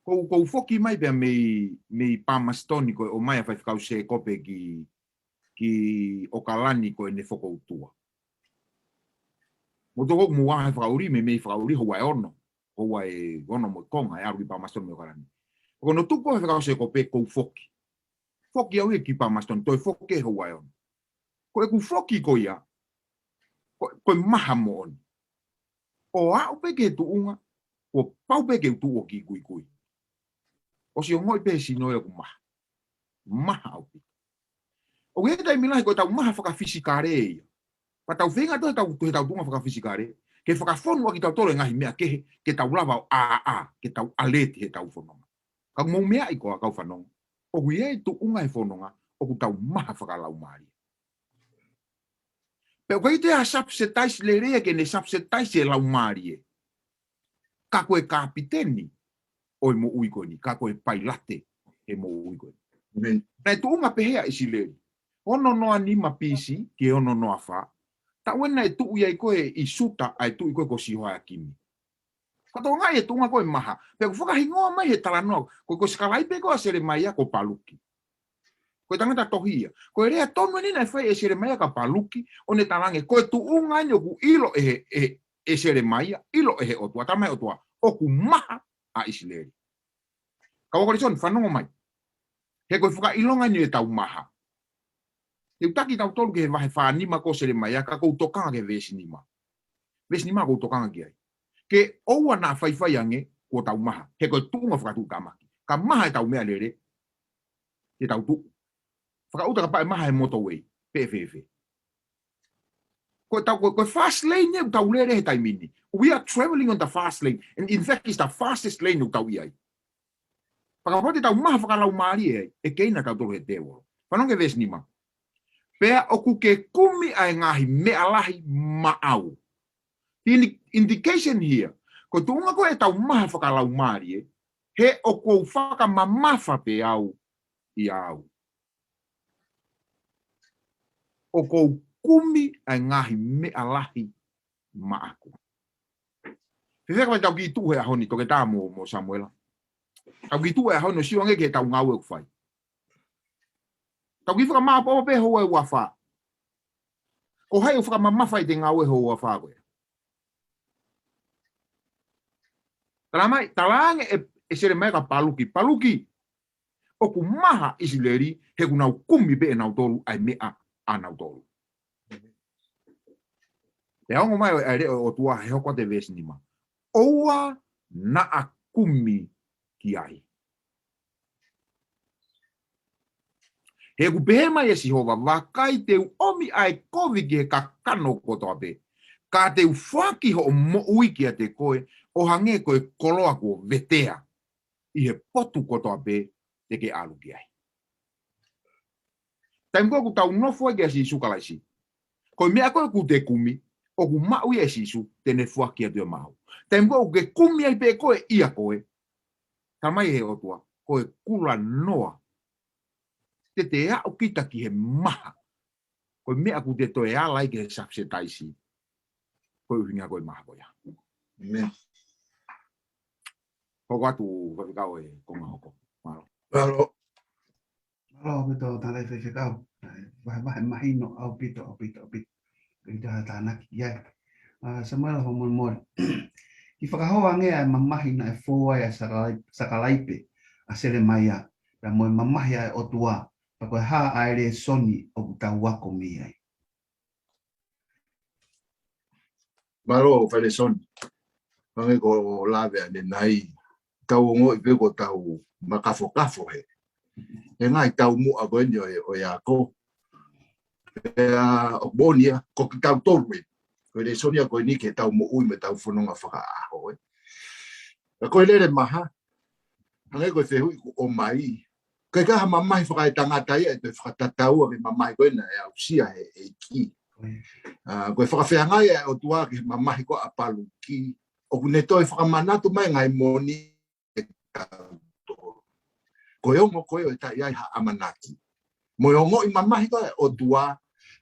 Ko, ko u foki mai pē mei, mei Palmerston ko e ʻomai ʻa Faifekau Sēkope ki, ki ʻAokalani ko ʻene fokoutua. Mo toko mo vahe fakaʻuli, mei, mei fakaʻuli houa ʻe ono. Houa ʻe ono mo e konga, ʻe ʻalu ki Palmerston mei ʻAokalani. Ko hono tuku ʻa Faifekau Sēkope ko u foki. Foki au ia ki Palmerston, toe foki houa ʻe ono. Ko ʻeku foki ko ia, ko, ko e maha moʻoni. ʻO aʻu pē ki he tuʻunga, kuo pau pē ke u tuʻu ʻo kiʻi kuikui. ʻOsi ongoʻi pē sino ia ʻoku maha. Maha ʻaupito. ʻOku ʻi ai e taimi lahi ko ʻetau maha fakafisikale ia. Pea tau feinga atu he tau, he tau tuʻunga fakafisikale ke fakafonu ʻaki tautolu e ngaahi meʻa kehe, ke tau lava ʻo ʻā, ʻā, ke tau alert he tau fononga. Ka mou meaʻi koā kau fanongo, ʻoku ʻi ai e tuʻunga he fononga ʻoku tau maha fakalaumālie. Pea ʻoku ʻikai toe ʻi ai ha subsidize lelei ke ne subsidize e laumālie. Ka ko e kapiteni ʻo e moʻui ko eni, ka ko e pailate he moʻui ko eni. Amen. Naʻe tuʻunga pehē ʻa ʻIsileli. Ono noa nima B C ki he ono noa fā. Taʻu ena naʻe tuʻu ai ko ē ʻi Siuta ʻa e tuʻi ko ē ko Sihoiakimi. Ko e toenga ia e tuʻunga ko e maha. Pea ʻoku fakahingoa mai he talanoa, ko, ko e sikalaipe ko ē ʻa Selemaia ko Paluki. Ko e tangata tohi ia. Ko e lea tonu eni naʻe fai ʻe Selemaia kia Paluki, ʻo ne talaange, ko e tuʻunga eni ʻoku ʻilo ʻe he, ʻe, ʻe Selemaia, ʻilo ʻe he ʻOtua, talamai ʻe he ʻOtua, ʻoku maha ʻa ʻIsileli. Kau ako lēsoni, fanongo mai. He ko e fakaʻilonga eni ʻetau maha. Te u taki tautolu ki he vahe fā nima ko Selemaia, ka ʻoku ou tokanga ki he veesi nima. Veesi nima ʻoku ou tokanga ki ai. Ke ʻoua naʻa faifai ange kuo tau maha. He ko e tuʻunga fakatuʻutāmaki. Ka maha ʻetau meʻalele, ke tau tuʻu. Fakaʻuta kapau ʻe maha he motorway, pe ʻe fēfē. Ko ʻetau, ko, ko e fast lane ʻoku tau lele he taimi ni. We are traveling on the fast lane. And in fact, it's the fastest lane ʻoku tau ʻi ai. Pea kapau te tau maha fakalaumālie ai, ʻe keina tautolu he tēvolo. Fanongo ki he veesi nima. Pea ʻoku ke kumi ʻa e ngaahi meʻa lahi maʻau. The indi-, indication here, ko e tuʻunga ko ē ʻetau maha fakalaumālie, he ʻoku ou fakamamafa pē au ʻia au. ʻOku ou kumi ʻa e ngaahi meʻa lahi maʻaku. Fēfē kapau te tau kiʻi tuʻu he ʻaho ni, Toketā mo, mo Samuela? Tau kiʻi tuʻu he ʻaho ni ʻo sio ange ki heʻetau ngāue ʻoku fai. Tau kiʻi fakamāʻopoʻopo pē houa ʻe ua fā. Ko hai ʻoku fakamamafa ʻi he ngāue houa ʻe ua fā ko ē? Talamai, talaange ʻe, ʻe Selemaia kia Paluki. Paluki, ʻoku maha ʻIsileli, he ʻoku nau kumi pē ʻe nautolu ʻa e meʻa ʻanautolu. Pea ongo mai ʻa e leʻo ʻo e ʻOtua he hoko atu e veesi nima. ʻOua naʻa kumi ki ai. He ʻoku pehē mai ʻe Sihova, vakai te u ʻomi ʻa e kovi ki he kakano kotoa pē. Ka te u foaki hoʻo moʻui kiate koe, ʻo hangē ko e koloa kuo vetea ʻi he potu kotoa pē te ke ʻalu ki ai. Taimi ko ē ʻoku tau nofo ai kia Sīsū Kalaisi, ko e meʻa ko ē ʻoku te kumi, ʻoku maʻu ia ʻe Sīsū, te ne foaki atu ia maʻau. Taimi ko ē ʻoku ke kumi ai pē koe ʻia koe, talamai ʻe he ʻOtua, ko e kulanoa. Te te aʻu kita ki he maha. Ko e meʻa ʻoku te toe ala ai ki he subsidize. Ko e ʻuhinga ko e maha ko ia. Amen. Hoko atu Faifekau e konga hoko. Mālō. Mālō. Mālō ʻaupito tangataʻi Faifekau. Vahe, vahe mahino ʻaupito, ʻaupito, ʻaupito. Pea ʻi ai ha tānaki ia. ʻA, Samuela, hoʻo molemole. Kiʻi fakahā ange ʻa e mamahi naʻe fou ai ʻa e sakalai-, sakalaipe ʻa Selemaia. Pea mo e mamahi ʻa e ʻOtua. Pea ko e hā ʻa e lēsoni ʻoku tau ako mei ai? Mālō, Faifekau Lēsoni. Hangē ko e lave ʻanenai, tau ongoʻi pē ko ʻetau makafokafo he, he ngaahi taumuʻa ko eni ʻo e, ʻo e ako. Pea ʻoku moʻoni ia, ko kitautolu ē. Ko e lēsoni ia ko eni ki heʻetau moʻui mo ʻetau fononga fakaʻaho ē. Ka ko e lele maha, hangē ko e fehuʻi kuo ʻomai, Ko e ka ha mamahi fakaetangata ia ʻe toe fakatataua ki he mamahi ko ē naʻe aʻusia he ʻEiki. ʻA, ko e fakafeangai ʻa e ʻOtua ki he mamahi ko ē ʻa Paluki, ʻoku ne toe fakamanatu mai ngaahi moʻoni ʻe tautolu. Ko e ongo ko ē ʻo e taʻe ʻi ai ha ʻamanaki. Mo e ongoʻi mamahi ko ē ʻa e ʻOtua,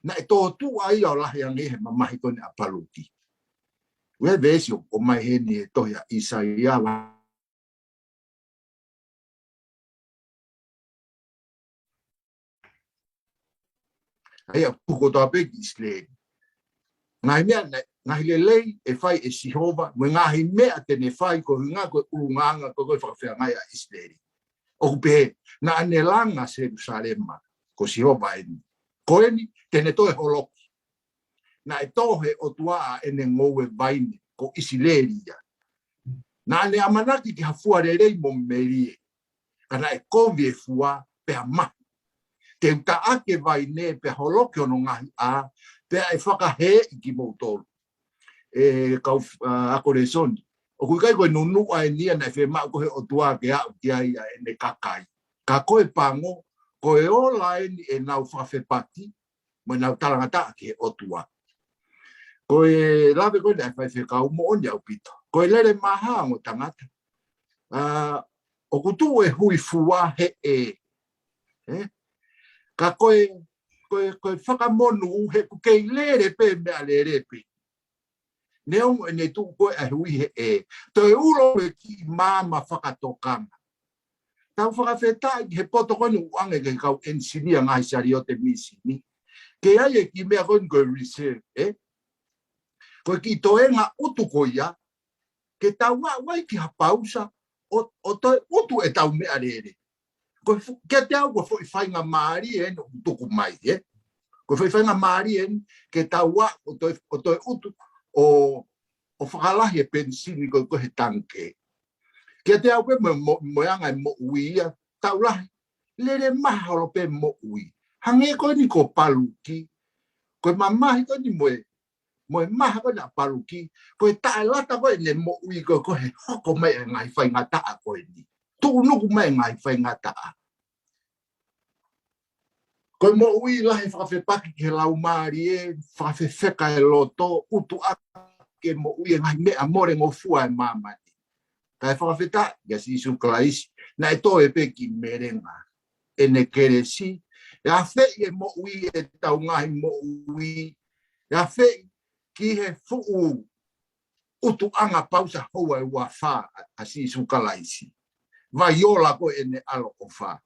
naʻe tōtuʻa ia ʻo lahi ange he mamahi ko eni ʻa Paluki. Ko e veesi ʻoku ʻomai heni he tohi ʻa ʻIsaia, ʻa ia ʻoku tuku kotoa pē ki ʻIsileli. Ngaahi meʻa, ngaahi lelei ʻe fai ʻe Sihova, mo e ngaahi meʻa te ne fai koeʻuhinga ko e ʻulungaanga ko ē ko e fakafeangai ʻa ʻIsileli. ʻOku pehē, naʻa ne langa Selusalema, ko Sihova eni. Ko eni, te ne toe holoki. Naʻe tō he ʻOtua ʻa ʻene ngoue vaine, ko ʻIsileli ia. Naʻa ne ʻamanaki ki ha fua lelei mo melie. Ka naʻe kovi e fua pea mahi. Te u taʻaki e vaine pea holoki hono ngaahi ʻā, pea ʻe fakahēʻi kimoutolu. ʻE kau, ʻa, ako lēsoni. ʻOku ʻikai ko e nunuʻa eni ia naʻe fiemaʻu ko ē he ʻOtua ke aʻu ki ai ʻa ʻene kakai. Ka ko e pango, ko e ola eni ʻenau fakafepaki, mo ʻenau talangataʻa ki he ʻOtua. Ko e lave ko ē naʻe fai ʻe he faifekau moʻoni ʻaupito. Ko e lele maha ongo tangata. ʻA, ʻoku tuʻu e hui fua he ʻē. ʻE? Ka ko e, ko e, ko e fakamonū he ʻoku kei lele pē meʻa lele pē. Neongo ʻene tuʻu ko ē ʻa e hui he ʻē. Toe ulo e kiʻi maama fakatokanga. Tau fakafetaʻi he poto ko eni ʻoku ʻoange ki he kau ʻenisinia ngaahi saliote mīsini. Ke ʻi ai e kiʻi meʻa ko eni ko e reserve, ʻe? Ko e kiʻi toenga ʻutu ko ia, ke tau aʻu ai ki ha pausa, ʻo, ʻo toe ʻutu ʻetau meʻa lele. Ko e fu-, kiate au ko e foʻi faingamālie eni ʻoku tuku mai, ʻe? Ko e foʻi faingamālie eni, ke tau aʻu, ʻo toe, ʻo toe ʻutu, ʻo, ʻo fakalahi e penisini ko ē ko ē he tangikē. Kiate au pē mo, mo, mo e anga e moʻui ia, taʻu lahi, lele maha holo pē moʻui. Hangē ko eni ko Paluki, ko e mamahi ko eni mo e, mo e maha ko eni ʻa Paluki, ko e taʻelata ko ē ʻene moʻui ko ē ko ē he hoko mai e ngaahi faingataʻa ko eni. Tuʻunuku mai e ngaahi faingataʻa. Ko e moʻui lahi e fakafepaki ki he laumālie, fakafefeka e loto, ʻutu ʻaki e moʻui e ngaahi meʻa molengofua e māmani. Kae fakafetaʻi kia Sīsū Kalaisi, naʻe toe pē kiʻi melenga ʻene kelesi, ʻe afeʻi e moʻui ʻetau ngaahi moʻui, ʻe afeʻi ki he fuʻu ʻutuʻanga pausa houa ʻe ua fā ʻa, ʻa Sīsū Kalaisi. Vai ola ko ē ʻene ʻaloʻofa.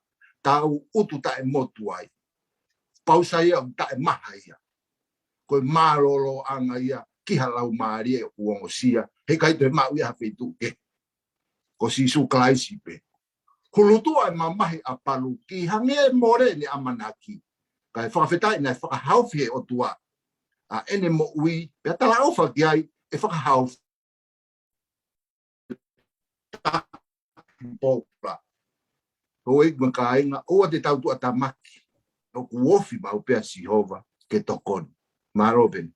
Tau ʻutu taʻemotu ai. Pausa ia ʻoku taʻemaha ia. Ko e mālōlōʻanga ia ki ha laumālie ʻoku ongosia. Heʻikai toe maʻu ia ha feituʻu kehe. Ko Sīsū Kalaisi pē. Hulutuʻa e mamahi ʻa Paluki, hangē e mole ʻene ʻamanaki. Kae fakafetaʻi naʻe fakahaofi he ʻOtua ʻa ʻene moʻui, pea talaʻofa ki ai, ʻe fakahaofi. Pola. Houʻeiki mo e kāinga, ʻoua te tau tuʻatamaki. ʻOku ofi maʻu pē ʻa Sihova ke tokoni. Mālō Peni.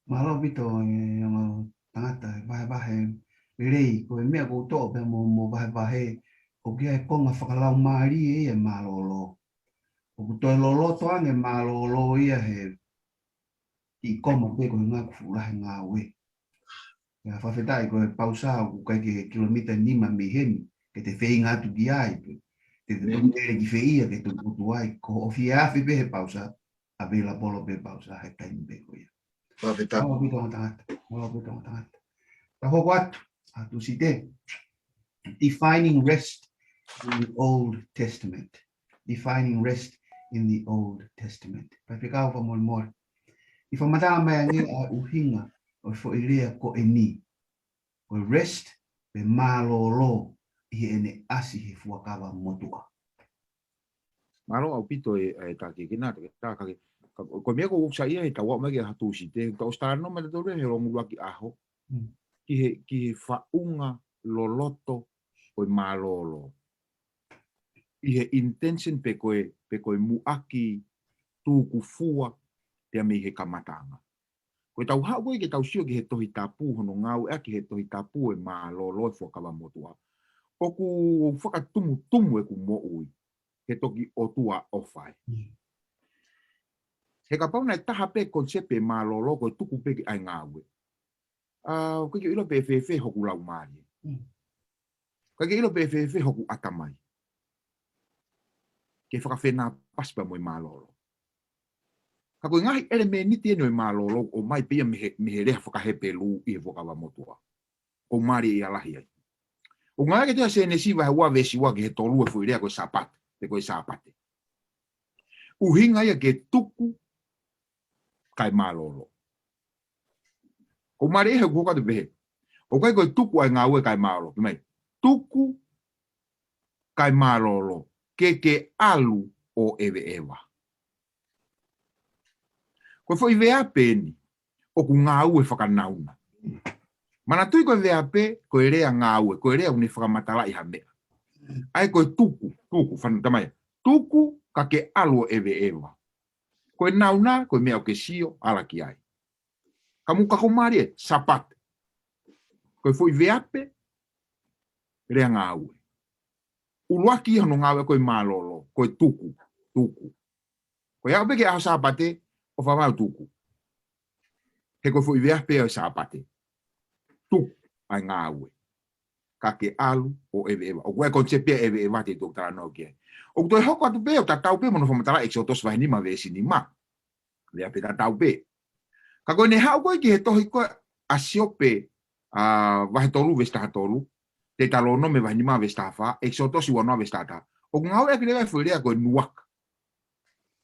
Mālō ʻaupito e ongo tangata, e vahevahe lelei, ko e meʻa ʻoku ou toʻo pē mo, mo vahevahe, ʻoku ʻi ai e konga fakalaumālie ia e mālōlō. ʻOku toe loloto ange mālōlō ia he kiʻi koma pē ko e ngaahi fuʻu lahi ngāue. ʻIa fakafetaʻi ko e pausa ʻoku ʻikai ke kilomita nima mei heni, ke te feinga atu ki ai pē. Te te toki lele ki fē ia ke te tuku atu ai, ko e ofi e afe pē he pausa, available pē pausa he taimi pē ko ia. Fakafetaʻi. Mālō ʻaupito ongo tangata, mālō ʻaupito ongo tangata. Tau hoko atu, ʻa Tūsite. Defining rest in the Old Testament. Defining rest in the Old Testament. Faifekau fakamolemole. ʻI he fakamatala mai ange ʻa e ʻuhinga ʻo e foʻi lea ko eni. Ko e rest pe mālōlō ʻi heʻene ʻasi he fuakava motuʻa. Mālō ʻaupito e, e taki kina, taki, taki, ka, ko e meʻa ko ʻoku ou saiʻia he tau aʻu mai ki he ʻaho Tūsite, ka ʻosi talanoa mai tautolu he ʻuluaki ʻaho, Mm. ki he, ki he faʻunga loloto ʻo e mālōlō. ʻI he intention pe ko e, pe ko e muʻaki tūkufua pea mei he kamataʻanga. Ko e tau haʻu ko ē ke tau sio ki he Tohi Tapu, hono ngāueʻaki he Tohi Tapu e mālōlō e fuakava motuʻa. ʻoku fakatumutumu ʻeku moʻui he toki ʻOtua ʻofa ē. He kapau naʻe taha pē konisepi mālōlō ko e tuku pē ki ai ngāue, ʻoku ʻikai ke ʻilo pe fēfē hoku laumālie. ʻIkai ke ʻilo pe fēfē hoku ʻatamai ke fakafenāpasi pea mo e mālōlō. Ka ko e ngaahi ʻelemēniti eni ʻo e mālōlō ʻoku ʻomai pē ia mei he, mei he lea faka-Hepelū ʻi he Fuakava Motuʻa. ʻOku mālie ia lahi ai. ʻOku ngāueʻaki ʻe he tohi ʻa Sēnesi vahe ua veesi ua ki he tolu e foʻi lea ko e Sāpate, pe ko e Sāpate. ʻUhinga ia ke tuku kae mālōlō. ʻOku mālie ia he ʻoku hoko atu pehē. ʻOku ʻikai ko e tuku ai ngāue kae mālōlō. Pehē mai, tuku kae mālōlō, ke ke ʻalu ʻo ʻeveʻeva. Ko e foʻi veape eni ʻoku ngāue fakanauna. Manatuʻi ko e veape, ko e lea ngāue, ko e lea ʻoku ne fakamatalaʻi ha meʻa. ʻA ia ko e tuku, tuku, fana tamai. Tuku ka ke ʻalu ʻo ʻeveʻeva. Ko e nauna, ko e meʻa ʻoku ke sio, ala ki ai. Ka mou ka ko mālie, Sāpate. Ko e foʻi veape, lea ngāue. ʻUluaki ia hono ngāue ko e mālōlō, ko e tuku, tuku. Ko e aʻu pē ki he ʻaho Sāpate, ʻofa mau tuku. He ko e foʻi veape ʻo e Sāpate. Tuku ai ngāue. Ka ke ʻalu ʻo ʻeveʻeva. ʻOku ʻi ai e konisepi ʻa e ʻeveʻeva te u toki talanoa ki ai. ʻOku toe hoko atu pē ʻo tatau pē mo hono fakamatala ʻEkisoto vahe nima veesi nima. Lea pē tatau pē. Ka ko ʻene haʻu ko ē ki he tohi ko ē ʻa Siope, ʻa, vahe tolu veesi taha tolu, Teutalōnome vahe nima veesi taha fā, ʻEkisoto ua noa veesi taha taha. ʻOku ngāueʻaki leva e foʻi lea ko e nuaka.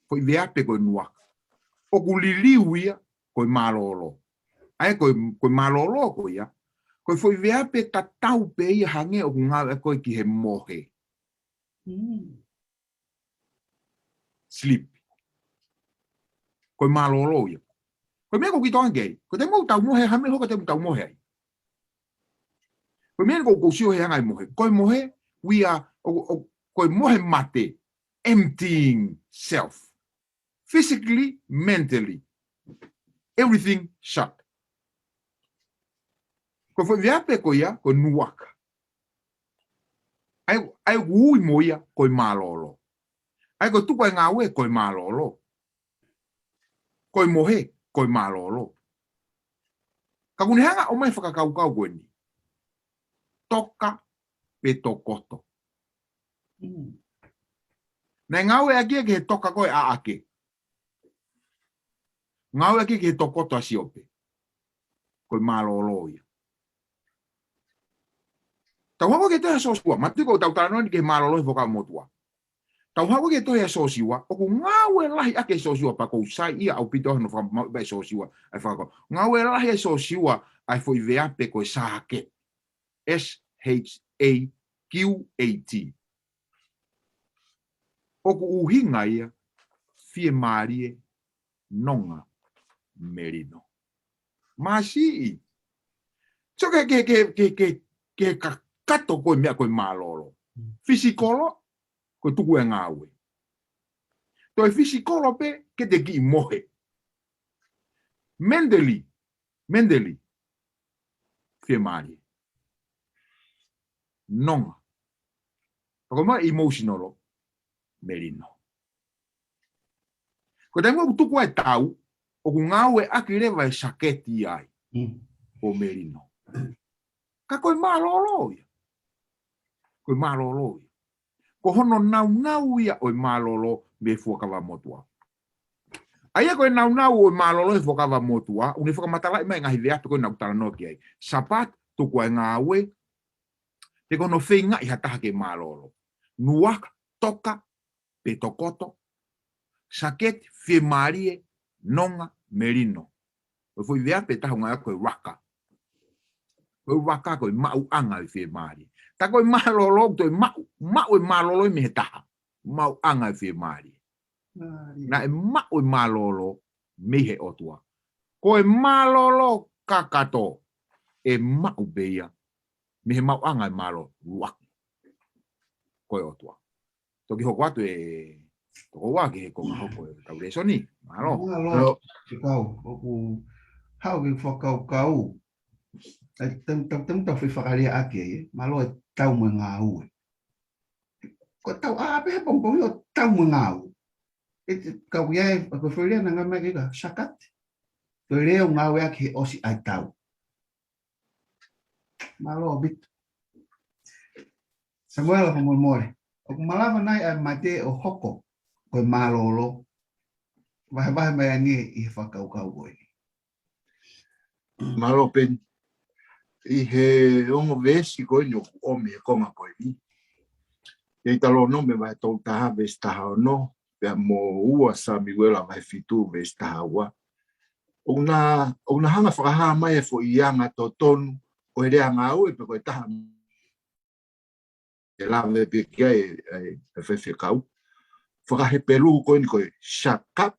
Foʻi veape ko e nuaka. ʻOku liliu ia ko e mālōlō. ʻA ia ko e, ko e mālōlō ko ia, ko e foʻi veape tatau pē ia hangē ʻoku ngāueʻaki ko ē ki he mohe. Sleep. Ko e mālōlō ia. Ko e meʻa ʻoku ou kiʻi tokanga ki ai. Ko e taimi ʻoku tau mohe, ha meʻa hoko e taimi ʻoku tau mohe ai. Ko e meʻa ʻoku ou, ʻoku ou sio he anga e mohe. Ko e mohe, we are, ʻo, ʻo, ko e mohe mate, emptying self. Physically, mentally. Everything shut. Ko e foʻi veape ko ia, ko e nuaka. ʻA ia, ʻa ia ʻoku ui mo ia, ko e mālōlō. ʻA ia ko e tuku ai ngāue, ko e mālōlō. Ko e mohe, ko e mālōlō. Ka ʻoku ne hanga ʻo ʻomai fakakaukau ko eni. Toka pe tokoto. Naʻe ngāueʻaki ia ki he toka ko ē ʻa ʻAke. Ngāueʻaki ia ki he tokoto ʻa Siope. Ko e mālōlō ia. Tau haʻu ki he tohi ʻa Sōsiua, manatuʻi ʻoku tau talanoa ni ki he mālōlō he Fuakava Motuʻa. Tau haʻu ki he tohi ʻa Sōsiua, ʻoku ngāue lahi ʻaki ʻe Sōsiua pea ʻoku ou saiʻia ʻaupito hono fakamau ʻe Sōsiua, ʻa e fakako. Ngāue lahi ʻa Sōsiua ʻa e foʻi veape ko e Sāketi. S H A Q A T. ʻOku ʻuhinga ia, fiemālie, nonga, melino. Māsiʻi. So ke, ke, ke, ke, ke, ke kakato ko e meʻa ko e mālōlō. Fisikolo, ko e tuku e ngāue. Toe fisikolo pē, ke te kiʻi mohe. Mentally, mentally, fiemālie. Nonga. Pea ko e meʻa emotional, melino. Ko e taimi ʻoku tuku ai e tau, ʻoku ngāueʻaki leva e Sāketi ai. ʻO melino. Ka ko e mālōlō ia. Ko e mālōlō ia. Ko hono naunau ia ʻo e mālōlō mei he Fuakava Motuʻa. ʻA ia ko e naunau ʻo e mālōlō he Fuakava Motuʻa, ʻoku ne fakamatalaʻi mai e ngaahi veape ko ē naʻa ku talanoa ki ai. Sāpate, tuku ai ngāue, pe ko hono feingaʻi ha taha ke mālōlō. Nuaka, toka, pe tokoto. Sāketi, fiemālie, nonga, melino. Ko e foʻi veape ʻe taha ʻoku ngāueʻaki ko e raka. Ko e raka ko e maʻuʻanga ʻo e fiemālie. Tā ko e mālōlō, toe maʻu, maʻu e mālōlō mei he taha. Maʻuʻanga ʻo e fiemālie. Naʻe maʻu e mālōlō mei he ʻOtua. Ko e mālōlō kakato ʻe maʻu pē ia mei he maʻuʻanga ʻo e mālōlō ʻuluaki. Ko e ʻOtua. Toki hoko atu e tokoua ki he konga hoko e kau lēsoni. Mālō. Mālō. Mālō. Te kau, ʻoku haʻu ke fakakaukau. ʻAi, tem, tem, tem tau fai fakalea ake, ē? Mālō e tau mo e ngāue. Ko e tau ʻā pē he pongipongi ʻo tau mo e ngāue. ʻE te kau ia e, ko e foʻi lea naʻe ngāueʻaki ka shortcut. Ko e lea ʻoku ngāueʻaki he ʻosi ʻa e tau. Mālō ʻaupito. Samuela, fakamolemole. ʻOku malava nai ʻa e mate ʻo hoko ko e mālōlō? Vahevahe mai ange ʻi he fakakaukau ko eni. Mālō Peni. ʻI he ongo veesi ko eni ʻoku ʻomi he konga ko eni, ʻi Teutalōnome vahe tolu taha veesi taha ono, pea mo ua Samuela vahe fitu veesi taha ua. ʻOku na, ʻoku na hanga fakahā mai e foʻi anga totonu ʻo e lea ngāue pe ko e taha ʻe lave pē ki ai e, e, e faifekau. Fakahepelū ko eni ko e shakap,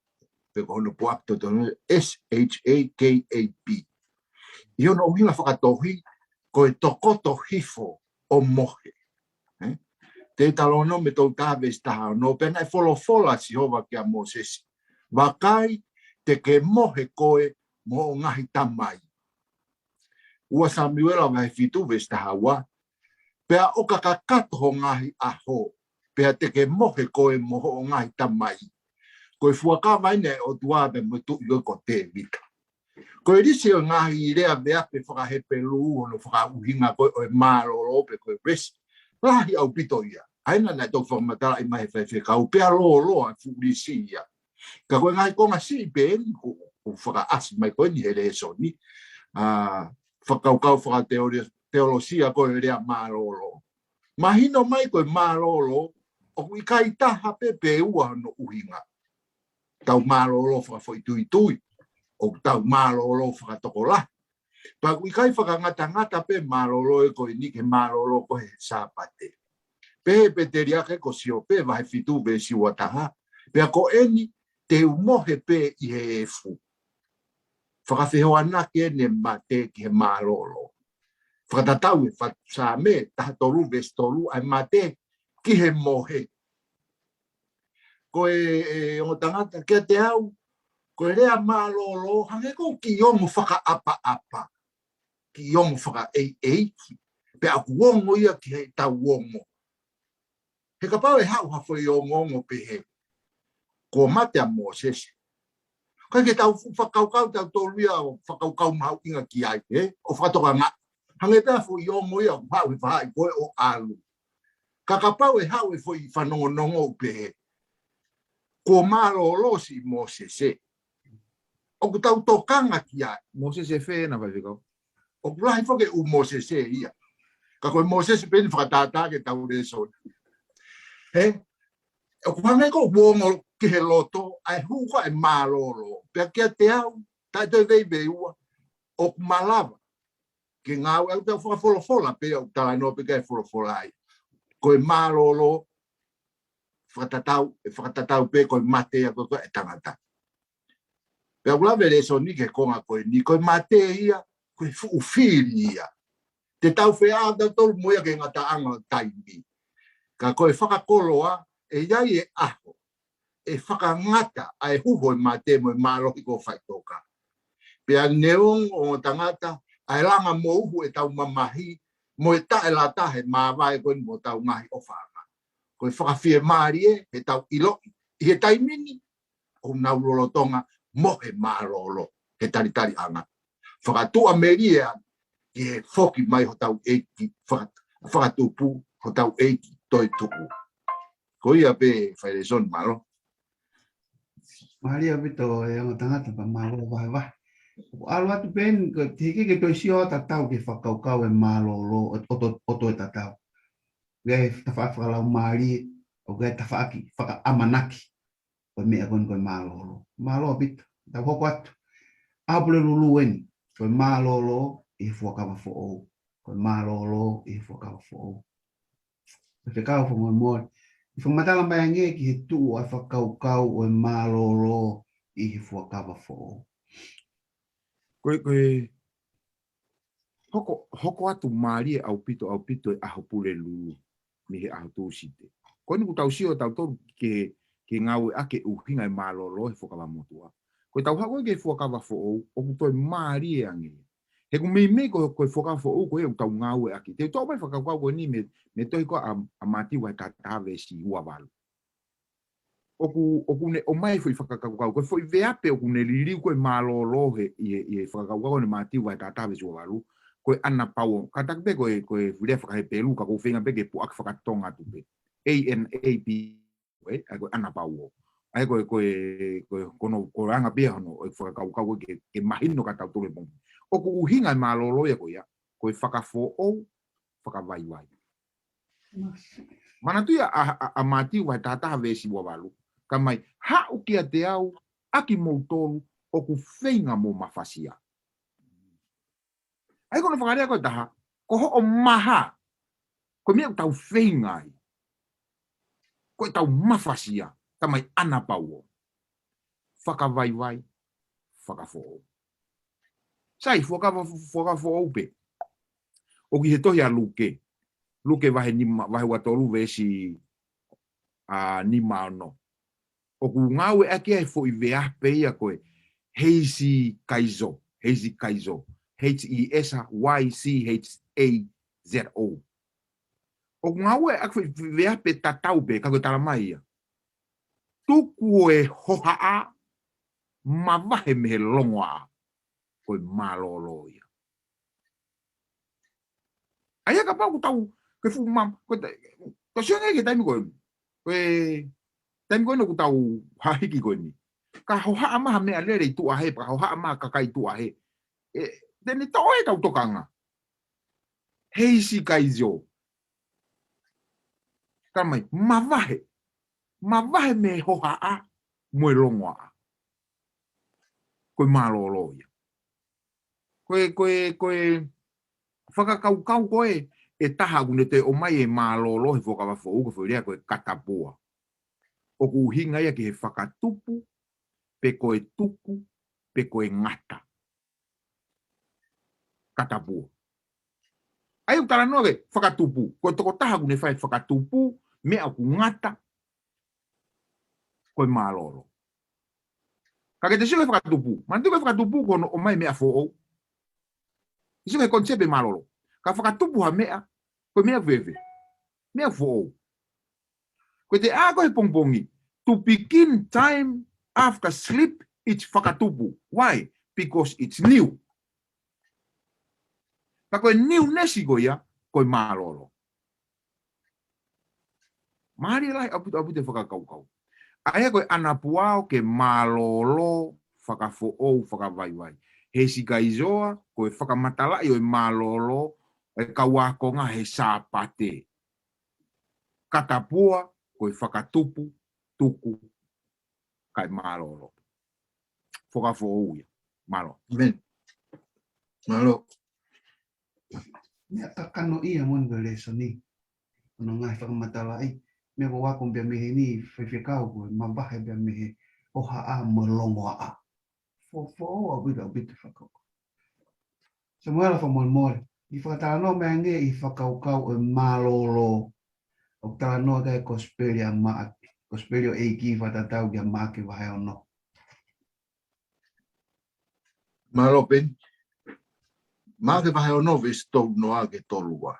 pe ko hono puʻaki totonu S H A K A P. ʻI hono ʻuhinga fakatohi, ko e tokoto hifo ʻo mohe. Ē? Teutalōnome tolu taha veesi taha ono, pea naʻe folofola Sihova kia Mōsese: Vakai, te ke mohe koe mo hoʻo ngaahi tamai. Ua Samuela vahe fitu veesi taha ua, pea ʻo ka kakato ho ngaahi ʻaho, pea te ke mohe koe mo hoʻo ngaahi tamai. Ko e fuakava eni ʻa e ʻOtua pea mo e tuʻi ko Tēvita. Ko e lisi ʻo e ngaahi lea veape fakahepelū hono fakaʻuhinga ko ē ʻo e mālōlō pe ko e rest, lahi ʻaupito ia. ʻA ia naʻe toki fakamatalaʻi mai he faifekau, pea lōloa e fuʻu lisi ia. Ka ko e ngaahi konga siʻi pē eni ʻoku, ʻoku fakaʻasi mai ko eni he lēsoni. ʻA, fakakaukau fakateolo-, teolosia ko e lea mālōlō. Mahino mai ko e mālōlō, ʻoku ʻikai taha pē pe ua hono ʻuhinga. Tau mālōlō fakafoʻituitui, ʻoku tau mālōlō fakatokolahi. Pea ʻoku ʻikai fakangatangata pē mālōlō ē ko eni ki he mālōlō ko ē he Sāpate. Pehē ʻe Peteliake ko Siope vahe fitu veesi ua taha, pea ko eni te u mohe pē ʻi he efu. Fakafehoanaki eni e mate ki he mālōlō. Fakatatau e fa-, Saame taha tolu veesi tolu, ʻa e mate ki he mohe. Ko e, e ongo tangata, kiate au, ko e lea mālōlō, hangē ʻoku kiʻi ongo fakaʻapaʻapa, kiʻi ongo fakaʻeiʻeiki, pea ʻoku ongo ia ki heʻetau ongo. He kapau ʻe haʻu ha foʻi ongoongo pehē, kuo mate ʻa Mōsese. Ka ke tau fu-, fakakaukau tautolu ia ʻo fakakaukau mahuʻinga ki ai, ē? ʻO fakatokangaʻi. Hangē pē ha foʻi ongo ia ʻoku haʻu he faʻahi ko ē ʻo ʻalu. Ka kapau ʻe haʻu e foʻi fanongonongo ʻo pehē, kuo mālōlō siʻi Mōsese. ʻOku tau tokanga ki ai. Mōsese fē ena, faifekau? ʻOku lahi foki e ʻū Mōsese ia. Ka ko e Mōsese pē eni fakatātā ki heʻetau lēsoni. Hē? ʻOku hangē ʻoku ongo ki he loto, ʻa e hū ko ē ʻa e mālōlō. Pea kiate au, taʻe toe veiveiua, ʻoku malava ke ngāue, ʻoku tau fakafolofola pē, ʻoku talanoa pē ki ai e folofola ai. Ko e mālōlō, fakatatau, ʻe fakatatau pē ko e mate ia ko ē ʻa e tangata. Pea ʻoku lave e lēsoni ki he konga ko eni, ko e mate ia, ko e fuʻu fili ia. Te tau feʻao tautolu mo ia ki he ngataʻanga ʻo taimi. Ka ko e fakakoloa, ʻe ʻi ai e ʻaho ʻe fakangata ʻa e huhu ʻo e mate mo e mālohi kuo faʻitoka. Pea neongo ongo tangata, ʻa e langa mo uhu ʻetau mamahi, mo e taʻelata he māvae ko eni mo hotau ngaahi ʻofaʻanga. Ko e fakafiemālie heʻetau ʻiloʻi ʻi he taimi ni, ʻoku nau lolotonga mohe mālōlō he talitaliʻanga. Fakatuʻamelie ange ki he foki mai hotau ʻEiki, faka-, fakatupu hotau ʻEiki toetuʻu. Ko ia pē, fai lēsoni, mālō. Mālie ʻaupito e ongo tangata, pea mālō vahevahe. ʻOku ʻalu atu pē eni, ko e teʻeki ke toe sio tatau ki he fakakaukau e mālōlō ʻo, ʻo, ʻo, ʻo toe tatau. ʻOku ʻi ai e tafaʻaki fakalaumālie, ʻoku ʻi ai e tafaʻaki fakaʻamanaki ʻo e meʻa ko eni ko e mālōlō. Mālō ʻaupito. Tau hoko atu. ʻAho Pulelulu eni, ko e mālōlō ʻi he Fuakava Foʻou. Ko e mālōlō ʻi he Fuakava Foʻou. Faifekau, fakamolemole, ʻe fakamatala mai ange ki he tuʻu ʻa e fakakaukau ʻo e mālōlō ʻi he Fuakava Foʻou. Ko e, ko e hoko, hoko atu mālie ʻaupito, ʻaupito e ʻAho Pulelulu mei he ʻaho Tūsite. Ko eni ʻoku tau sio tautolu ki he, ki he ngāueʻaki e ʻuhinga e mālōlō he Fuakava Motuʻa. Ko ʻetau haʻu ko ē ki he Fuakava Foʻou, ʻoku toe mālie ange. He ʻoku meimei ko, ko e Fuakava Foʻou ko ē ʻoku tau ngāueʻaki. Te u toʻo mai e fakakaukau ko eni mei, mei he tohi ko ē ʻa, ʻa Mātiu vahe taha taha veesi ua valu. ʻOku, ʻoku ne ʻomai e foʻi fakakaukau, ko e foʻi veape ʻoku ne liliu ko ē mālōlō he, ʻi he, ʻi he fakakaukau ʻo e Mātiu vahe taha taha veesi ua valu, ko e anapauo. Kātaki pē ko e, ko e lea faka-Hepelū, ka ʻoku ou feinga pē ke puʻaki faka-Tonga atu pē. A N A P, ē, ʻa ia ko e anapauo. ʻA ia ko e, ko e, ko e, ko hono, ko e anga pē ia hono, ʻo e fakakaukau ko ē ke, ke mahino kiate kitautolu he pongipongi. ʻOku ʻuhinga e mālōlō ia ko ia, ko e fakafoʻou, fakavaivai. Manatuʻi ʻa, ʻa, ʻa Mātiu vahe taha taha veesi ua valu. Ka mai, haʻu kiate au, ʻa kimoutolu ʻoku feinga mo mafasia. ʻA ia ko hono fakalea ko ē ʻe taha, ko hoʻo maha, ko e meʻa ʻoku tau feinga ai. Ko ʻetau mafasia, ka mai anapauo. Fakavaivai, fakafoʻou. Sai, fuakava, fuakava foʻou pē. ʻOku ʻi he tohi ʻa Luke. Luke vahe nima, vahe ua tolu veesi, ʻa, nima ono. ʻOku ngāueʻaki ʻa e foʻi veape ia ko e hesychazo, hesychazo, H E S Y C H A Z O. ʻOku ngāueʻaki e foʻi veape tatau pē, ka ko e talamai ia. Tuku ʻa e hohaʻa, mavahe mei he longoaʻa, ko e mālōlō ia. ʻA ia kapau ʻoku tau, ke fuʻu mam, ko e ta-, ko e sio ange ki he taimi ko eni. Ko e taimi ko eni ʻoku tau hahiki ko eni. Ka hohaʻa mai ha meʻalele ʻi tuʻa hē, pea hohaʻa mai ha kakai ʻi tuʻa hē. ʻE, te ne toʻo ʻetau tokanga. Hesychazo. Ka mai, mavahe. Mavahe mei he hohaʻa mo e longoaʻa. Ko e mālōlō ia. Ko e, ko e, ko e fakakaukau ko ē ʻe taha ʻoku ne toe ʻomai e mālōlō he Fuakava Foʻou ko e foʻi lea ko e katapua. ʻOku ʻuhinga ia ki he fakatupu, pe ko e tuku, pe ko e ngata. Katapua. ʻA ia ʻoku talanoa ki he fakatupu, ko e tokotaha ʻoku ne fai e fakatupu, meʻa ʻoku ngata, ko e mālōlō. Ka ke te sio ki he fakatupu, manatuʻi ko e fakatupu ko hono ʻomai e meʻa foʻou. Sio ki he konisepi mālōlō. Ka fakatupu ha meʻa, ko e meʻa fēfē? Meʻa foʻou. Ko e te ʻā ko ē he pongipongi, to begin time after sleep, it's fakatupu. Why? Because it's new. Ka ko e newness ko ia, ko e mālōlō. Mālie lahi ʻaupito, ʻaupito e fakakaukau. ʻA ia ko e anapauo ke mālōlō, fakafoʻou, fakavaivai. Hesychazo, ko e fakamatalaʻi ʻo e mālōlō, ʻe he kau ākonga he Sāpate. Katapua, ko e fakatupu, tuku, kae mālōlō. Fuakava Foʻou ia. Mālō. ʻĒmeni. Mālō. Meʻa kakano ia moʻoni ko e lēsoni. Ko hono ngaahi fakamatalaʻi. Meʻa ko ē ʻoku ako pea mei heni, faifekau ko e mavahe pea mei he hohaʻa mo e longoaʻa. Fo-, foʻou ʻaupito, ʻaupito fakakaukau. Samuela fakamolemole. ʻI he fakatalanoa mai ange ʻi he fakakaukau ʻo e mālōlō. ʻOku talanoa ki ai e kosipeli ʻa Maʻake. Kosipeli ʻo e ʻEiki fakatatau kia Maʻake vahe ono. Mālō Peni. Maʻake vahe ono veesi tolu noa ki he tolu ua.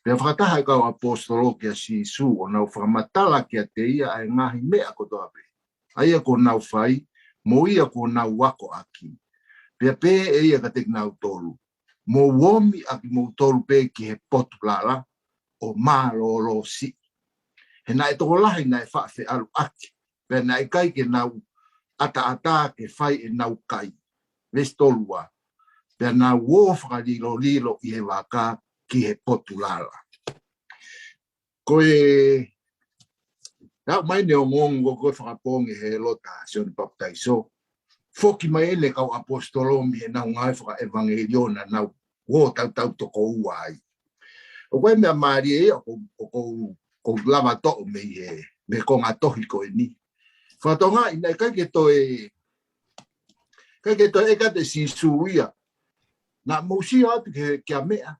Pea fakataha e kau ʻaposetolo kia Sīsū ʻo nau fakamatala kiate ia ʻa e ngaahi meʻa kotoa pē ʻa ia kuo nau fai, mo ia kuo nau akoʻaki. Pea pehē ʻe ia kiate kinautolu, mou omi ʻa kimoutolu pē ki he potu lala, ʻo mālōlō siʻi. He naʻe tokolahi naʻe faʻa feʻaluʻaki, pea naʻe ʻikai ke nau ʻataʻatā ke fai ʻenau kai. Veesi tolu ua. Pea nau ō fakalilolilo ʻi he vaka ki he potu lala. Ko e, naʻe mai ʻene ongoongo ko ē fakapoongi ʻe Hēlota ʻa Sione Papitaiso. Foki mai ʻene kau ʻaposetolo mei heʻenau ngāue fakaʻevangeliō naʻa nau ō tautau toko ua ai. ʻOku ʻi ai e meʻa mālie ia ʻoku, ʻoku, ʻoku ou lava toʻo mei he, mei he konga tohi ko eni. Fakatokangaʻi naʻe ʻikai ke toe, ʻikai ke toe ʻeke atu ʻe Sīsū ia. Naʻa mou sio atu ki he, ki ha meʻa.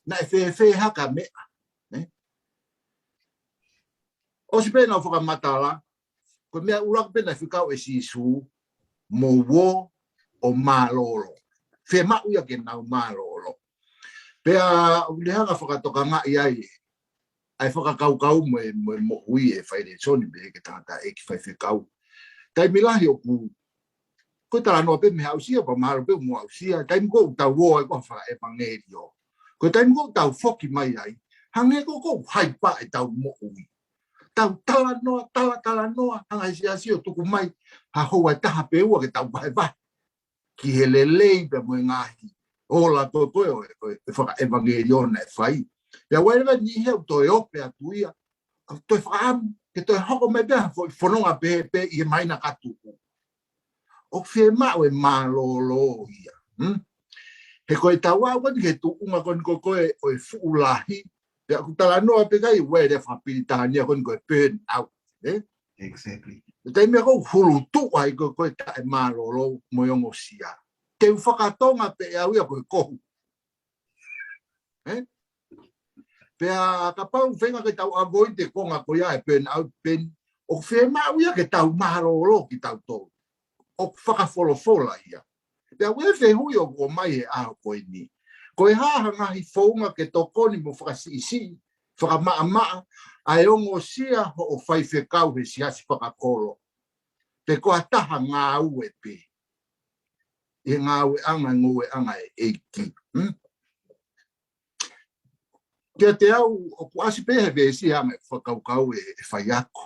Naʻe fēfē hake ha meʻa. Ne? ʻOsi pē ʻenau fakamatala, ko e meʻa ʻuluaki pē naʻe fekau ʻe Sīsū, mou ō ʻo mālōlō. Fiemaʻu ia ke nau mālōlō. Pea ʻoku ne hanga fakatokangaʻi ai ʻa e fakakaukau mo e, mo e moʻui ʻa e Failēsoni pehē ki he tangataʻeiki faifekau. Taimi lahi ʻoku, ko e talanoa pē mei he aʻusia, pea mahalo pē mo aʻusia, taimi ko ē ʻoku tau ō ai ko e fakaʻevangeliō. Ko e taimi ko ē ʻoku tau foki mai ai, hangē ko ē ʻoku haipa ʻetau moʻui. Tau talanoa, tala, talanoa, hanga ʻe he siasi ʻo tuku mai ha houa ʻe taha pe ua ke tau vahevahe ki he lelei pea mo e ngaahi ola ko ē ko ē ʻo e, ʻo e fakaʻevangeliō naʻe fai. Pea ʻoku ʻi ai leva e niʻihi ia ʻoku toe ope atu ia, ʻoku toe fakaʻamu ke toe hoko mai pē ha foʻi fononga pehē pē ʻi he māhina ka tuʻu. ʻOku fiemaʻu e mālōlō ia. Hmm? He ko e tau aʻu ko eni ki he tuʻunga ko eni ko ē ko ē ʻo e fuʻu lahi, pea ʻoku talanoa pē ki ai ʻa e lea fakapilitānia ko eni ko e burn out. Eh? Exactly. Ko e taimi ko ē ʻoku hulutuʻa ai ko ē ko e taʻemālōlō mo e ongosia. Te u fakatonga pē ʻe au ia ko e kohu. Eh? Pea kapau feinga ke tau avoid e konga ko ia e burn out, pea ʻoku fiemaʻu ia ke tau mālōlō kitautolu. ʻOku fakafolofola ia. Pea ʻoku ʻi ai e fehuʻi ʻoku ʻomai he ʻaho ko eni. Ko e hā ha ngaahi founga ke tokoni mo fakasiʻisiʻi, fakamaʻamaʻa ʻa e ongosia hoʻo faifekau he siasi fakakolo? Pe ko ha taha ngāue pē ʻi he ngāueʻanga, ngāueʻanga ʻa e ʻEiki. Hmm? Kiate au, ʻoku ʻasi pē he veesi ʻa e fakakaukau ʻe, ʻe faiako.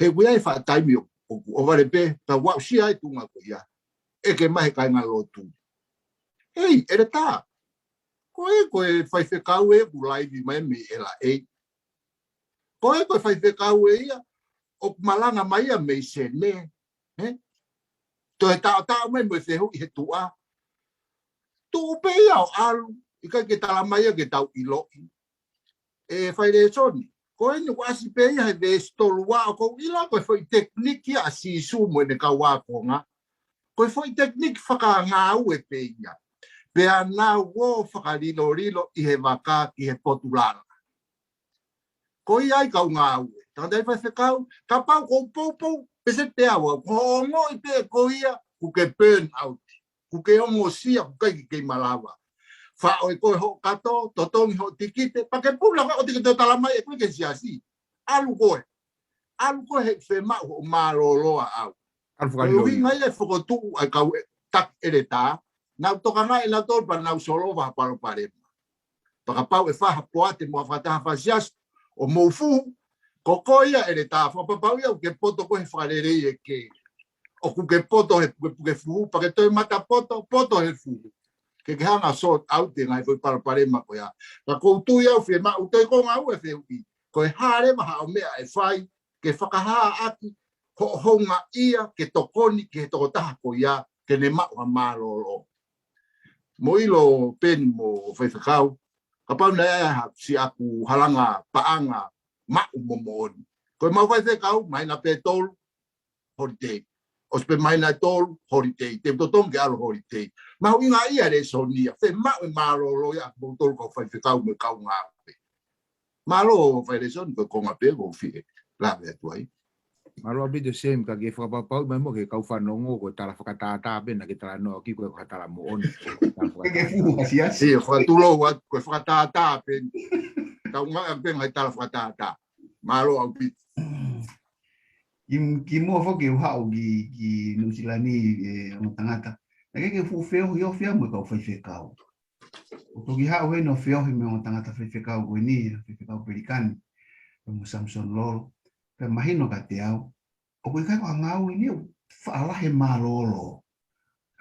He ʻoku ʻi ai e faʻa taimi ʻoku, ʻoku ʻohovale pē, pea u aʻusia e tuʻunga ko ia. ʻEke mai he kāingalotu: Hei, ʻEletā, ko e, ko e faifekau ē ʻoku laivi mai mei L A. Ko e, ko e faifekau ē ia ʻoku malanga mai ia mei Senē. Eh? Toe taʻotaʻo mai mo e fehuʻi he tuʻa. Tuʻu pē ia ʻo ʻalu, ʻikai ke tala mai ia ke tau ʻiloʻi. ʻE Failēsoni, ko eni ʻoku ʻasi pē ia he veesi tolu ua, ʻoku ou ʻilo ko e foʻi tekiniki ia ʻa Sīsū mo ʻene kau ākonga. Ko e foʻi tekiniki fakangāue pē ia. Pea nau ō fakalilolilo ʻi he vaka ki he potu lala. Ko ia ai kau ngāue. Tangataʻeiki faifekau, kapau ʻoku ou poupou, pēseti ʻe ua, ko hoʻo ongoʻi pē ko ia, ʻoku ke burn out. ʻOku ke ongosia, ʻoku ʻikai ke ke malava. Faʻo ʻe koe hoʻo kato, totongi hoʻo tikite, pea ke pula koe ʻo tikite ʻo tala mai ʻe koe ki he siasi. ʻAlu koe. ʻAlu koe he fiemaʻu hoʻo mālōlō ʻaʻau. ʻAlu fakalilolilo. Ko e ʻuhinga ia e fokotuʻu ʻa e kau ʻe, taki ʻeletā, nau tokangaʻi nautolu pea nau solova ha palopalema. Pea kapau ʻe fai ha poate mo ha fakataha fai siasi ʻo mou fuhu, ko koe ia ʻeletā, fakapapauʻi ia ʻoku ke poto koe he fakalelei ʻe kē. ʻOku ke poto he pukepuke fuhu, pea ke toe mata poto, poto he fuhu. Ke ke hanga sort out e ngaahi foʻi palopalema ko ia. Ka ʻoku ou tui au fiemaʻu toe konga ua e fehuʻi. Ko e hā leva haʻo meʻa ʻe fai ke fakahā ʻaki hoʻo houngaʻia ke tokoni ki he tokotaha ko ia ke ne maʻu ha mālōlō. Mou ʻilo Peni mo faifekau, kapau naʻe ʻi ai ha siʻaku halanga paʻanga maʻu mo moʻoni. Ko e mau faifekau, māhina pē tolu, holiday. ʻOsi pē māhina ʻe tolu, holiday. Te u totongi ke ʻalu holiday. Mahuʻinga ia e lēsoni ia. Fiemaʻu e mālōlō ia ʻa kimoutolu kau faifekau mo e kau ngāue. Mālō Failēsoni, ko e konga pē ʻoku ou fie lave atu ai. Mālō ʻaupito Sam, ka ke fakapapauʻi mai muʻa ki he kau fanongo, ko e tala fakatātā pē naʻa ke talanoa ki ai, ko e tala moʻoni. Tala fakatātā. Ke fuhu ha siasi. Ia, fakatulou atu, ko e fakatātā pē. Tau ngāue pē ngaahi tala fakatātā. Mālō ʻaupito. Ki, kimuʻa foki ʻeku haʻu ki, ki Nuʻusila ni, ʻe ongo tangata. Naʻe ʻikai ke fuʻu feohi ʻo fea mo e kau faifekau. ʻO toki haʻu heni ʻo feohi mo e ongo tangata faifekau ko eni, faifekau Pelikani, pea mo Samson Lolo, pea mahino kiate au, ʻoku ʻikai ko ha ngāue eni ʻoku faʻa lahi e mālōlō.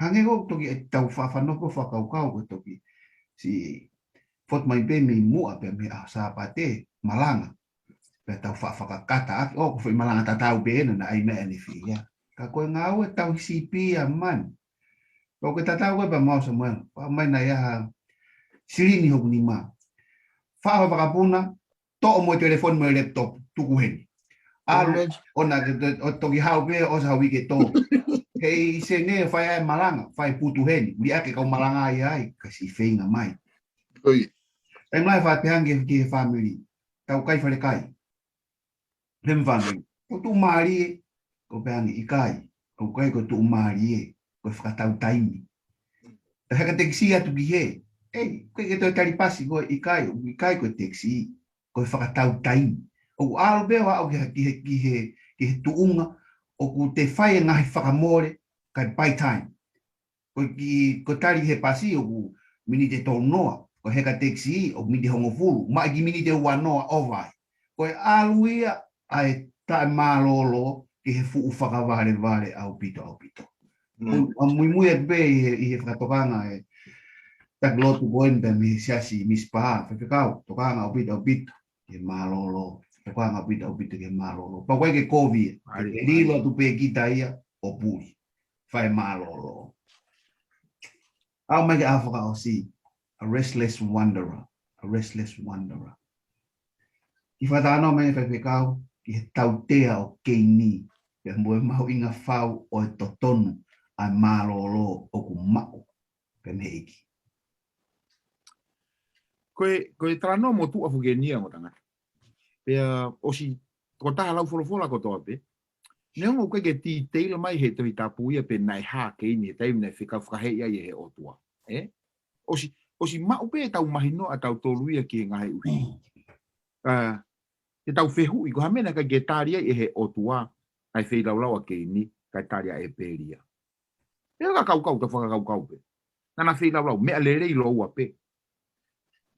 Hangē ko ē toki ʻetau faʻa fanongo fakakaukau ko e toki siʻi fotu mai pē mei muʻa pea mei he ʻaho Sāpate, malanga. Pea tau faʻa fakakata ʻaki, ʻo, ko e foʻi malanga tatau pē ena naʻe ʻai meʻa ni fia. Ka ko e ngāue tau sipi ia mani. Ko e tatau ko ē pea mau Samuela, pea mai naʻe ʻi ai ha silini hoku nima. Faʻo he vakapuna, toʻo mo e telefoni mo e laptop, tuku heni. ʻAlu, ʻo na, ʻo toki haʻu pē, ʻosi ha uike tolu. Hei Senē, fai ai e malanga, fai putu heni. Liʻaki e kau malanga ia ai, ka siʻi feinga mai. ʻOi. ʻE mai fakatehange ki he fāmili. Tau kai falekai. He mfānau, ko e tuʻumālie, ko e pehē ange ʻikai, ko e ʻikai ko e tuʻumālie, ko e fakatau taimi. Heka tekisī atu ki hē. ʻEi, ko e ke toe tali pasi ko e ʻikai, ʻoku ʻikai ko e tekisī, ko e fakatau taimi. ʻOku ʻalu pē ʻo aʻu ki he, ki he, ki he, ki he tuʻunga, ʻoku te fai e ngaahi fakamole, kae buy time. Ko e ki, ko e tali he pasi ʻoku miniti ʻe tolu noa, ko e heka tekisī ʻoku miniti hongofulu, maʻi ki miniti ʻe ua noa ʻo vai. Ko e ʻalu ia ʻa e taʻemālōlō ki he fuʻu fakavalevale ʻaupito, ʻaupito. Mm. ʻA muimui atu pē ʻi he, ʻi he fakatokanga ʻe Taki Lotu Bowen pē mei he siasi Mizpah, faifekau, tokanga ʻaupito, ʻaupito ki he mālōlō, tokanga ʻaupito, ʻaupito ki he mālōlō. Pau ʻikai ke kovi, ʻai, ʻe lilo atu pē kita ia ʻo puli. Fai mālōlō. ʻAu mai ki he ʻaho fakaʻosi, a restless wanderer, a restless wanderer. Kiʻi fakatalanoa mai faifekau, ki he tautea ʻo Keini, pea mo e mahuʻinga fau ʻo e totonu ʻa e mālōlō ʻoku maʻu, pea mei he ʻEiki. Ko e, ko e talanoa motuʻa foki eni ia mo tangata. Pea ʻosi tokotaha lau folofola kotoa pē. Neongo ʻoku ʻikai ke detail mai he Tohi Tapu ia pe naʻe hā Keini he taimi naʻe fekau fakaheeʻi ai ʻe he ʻOtua. ʻE? ʻOsi, ʻosi maʻu pē ʻetau mahino ʻa tautolu ia ki he ngaahi ʻuhinga. ʻA, ʻetau fehuʻi, ko e hā e meʻa naʻe ʻikai ke tali ai ʻe he ʻOtua ʻa e feilaulau ʻa Keini, kae tali ʻa ʻĒpeli ia. Pea ka kaukau, tau fakakaukau pē. Naʻa na feilaulau, meʻa lelei lōua pē.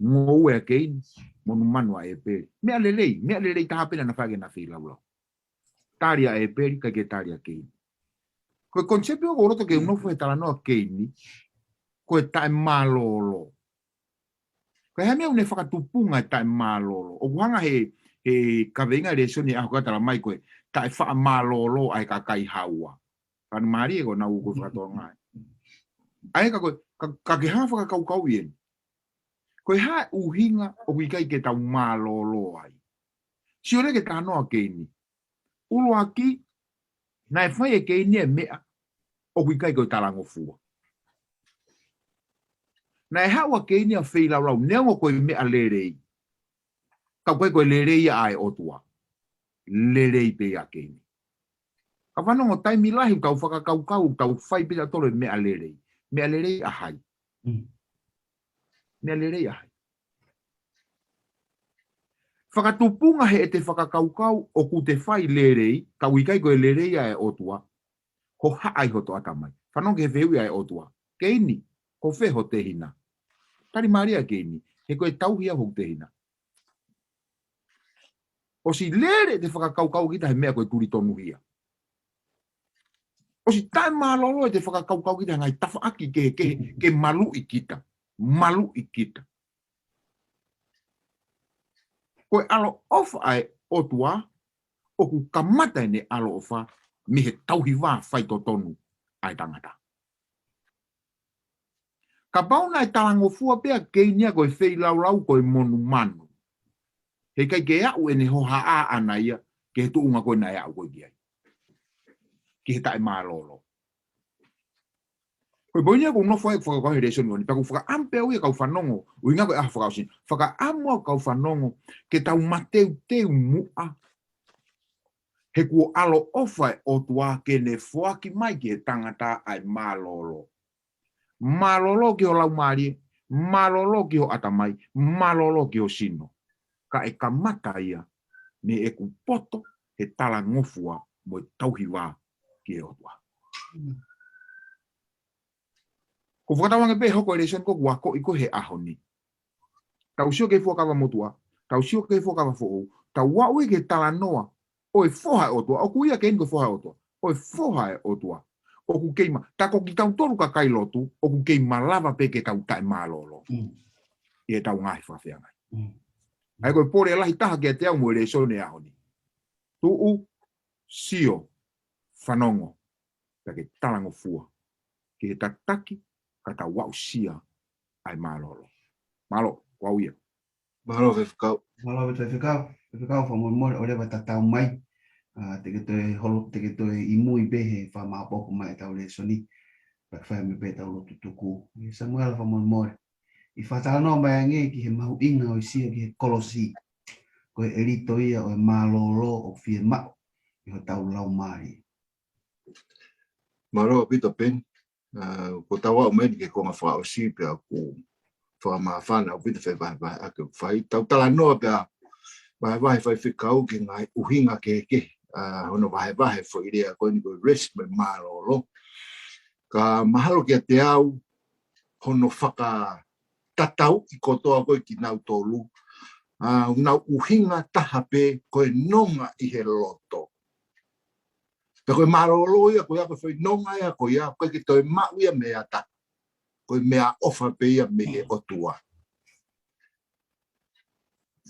Ngoue ʻa Keini, monumanu ʻa ʻĒpeli. Meʻa lelei, meʻa lelei taha pē naʻa na fai ke na feilaulau. Tali ʻa ʻĒpeli, ʻikai ke tali ʻa Keini. Ko e konisepi ʻoku ou loto ke u nofo he talanoa Keini, ko e taʻemālōlō. Ko e hā e meʻa ʻoku ne fakatupunga e taʻemālōlō. ʻOku hanga he, he kaveinga lēsoni ʻaho ko ē ʻo tala mai ko e taʻefaʻamālōlō ʻa e kakai haua. Ka ʻoku mālie ko ʻenau ko e fakatokangaʻi. ʻA ia ka ko e, ka, ka ke hanga fakakaukauʻi eni. Ko e hā e ʻuhinga ʻoku ʻikai ke tau mālōlō ai. Sio leva ki he talanoa Keini. ʻUluaki, naʻe fai ʻe Keini e meʻa ʻoku ʻikai ko e talangofua. Naʻe haʻu ʻa Keini ʻo feilaulau, neongo ko e meʻa lelei. Ka ʻoku ʻikai ko e lelei ia ʻa e ʻOtua. Lelei pē ia ʻa Keini. Ka fanongo, taimi lahi ʻoku tau fakakaukau, ʻoku tau fai pē tautolu e meʻa lelei. Meʻa lelei ʻa hai? Mm. Meʻa lelei ʻa hai? Fakatupunga heʻete fakakaukau ʻoku te fai lelei, ka ʻoku ʻikai ko e lelei ia ʻa e ʻOtua, hohaʻa ʻi hoto ʻatamai. Fanongo ki he fehuʻi ʻa e ʻOtua. Keini, ko fē ho tehina? Tali mālie ʻa Keini, he ko e tauhi au hoku tehina. ʻOsi lele ʻete fakakaukau kita he meʻa ko e tuli tonuhia. ʻOsi taʻemālōlō ʻete fakakaukau kita he ngaahi tafaʻaki kehekehe, ke maluʻi kita. Maluʻi kita. Ko e ʻaloʻofa ʻa e ʻOtua, ʻoku kamata ʻene ʻaloʻofa mei he tauhi vā faitotonu ʻa e tangata. Kapau naʻe talangofua pē ʻa Keini ia ko e feilaulau ko e monumanu, heʻikai ke aʻu ʻene hohaʻa ʻaʻana ia ki he tuʻunga ko ē naʻe aʻu ko ē ki ai. Ki he taʻemālōlō. Ko e poini ia ʻoku ou nofo ai ʻo fakakaukau he lēsoni ko eni, pea ʻoku ou fakaʻamu pē au ia kau fanongo, ʻuhinga ko e ʻaho fakaʻosi ni. Fakaʻamu au kau fanongo, ke tau mateuteu muʻa, he kuo ʻaloʻofa e ʻOtua ke ne foaki mai ki he tangata ʻa e mālōlō. Mālōlō ki ho laumālie, mālōlō ki ho ʻatamai, mālōlō ki ho sino. Ka ʻe kamata ia mei heʻeku poto he talangofua mo e tauhi vā ki he ʻOtua. Mm. ʻOku ou fakatauange pē hoko e lēsoni ko ē ʻoku akoʻi ko ē he ʻaho ni. Tau sio ki he Fuakava Motuʻa, tau sio ki he Fuakava Foʻou, tau aʻu ia ki he talanoa ʻo e Foha ʻo e ʻOtua, ʻoku ui ʻa Keini ko e Foha ʻo e ʻOtua. ʻO e Foha ʻo e ʻOtua. ʻOku kei ma-, tā ko kitautolu kakai lotu, ʻoku kei malava pē ke tau taʻemālōlō. Mm. ʻI heʻetau ngaahi fakafeangai. Mm. ʻA ia ko e pole lahi taha kiate au mo e lēsoni ʻo e ʻaho ni. Tuʻu, sio, fanongo, pea ke talangofua ki he tataki, ka tau aʻusia ʻa e mālōlō. Mālō, ko au ia. Mālō, Faifekau. Mālō, Faifekau. Faifekau, fakamolemole, ʻoua leva tatau mai. ʻA, te ke toe holo, te ke toe ʻi mui pē he fakamāopoopo mai ʻetau lēsoni. Pea ke fai mai pē ʻetau lotu tuku. ʻE Samuela, fakamolemole. ʻI he fakatalanoa mai ange ki he mahuʻinga ʻo e sio ki he kolosi. Ko e ʻelito ia ʻo e mālōlō ʻoku fiemaʻu ʻi hotau laumālie. Mālō ʻaupito, Peni. ʻA, ko tau aʻu mai eni ki he konga fakaʻosi pea ʻoku fakamāfana ʻaupito e vahevahe ʻoku fai. Tau talanoa pea vahevahe faifekau ki he ngaahi ʻuhinga kehekehe, ʻa, hono vahevahe foʻi lea ko eni ko e rest mo e mālōlō. Ka mahalo kiate au hono fakatatauʻi kotoa ko ē kinautolu, ʻa, ʻoku nau ʻuhinga taha pē ko e nonga ʻi he loto. Pea ko e mālōlō ia, ko ia ko e foʻi nonga ia, ko ia, ʻoku ʻikai ke toe maʻu ia mei ha taha. Ko e meʻaʻofa pē ia mei he ʻOtua.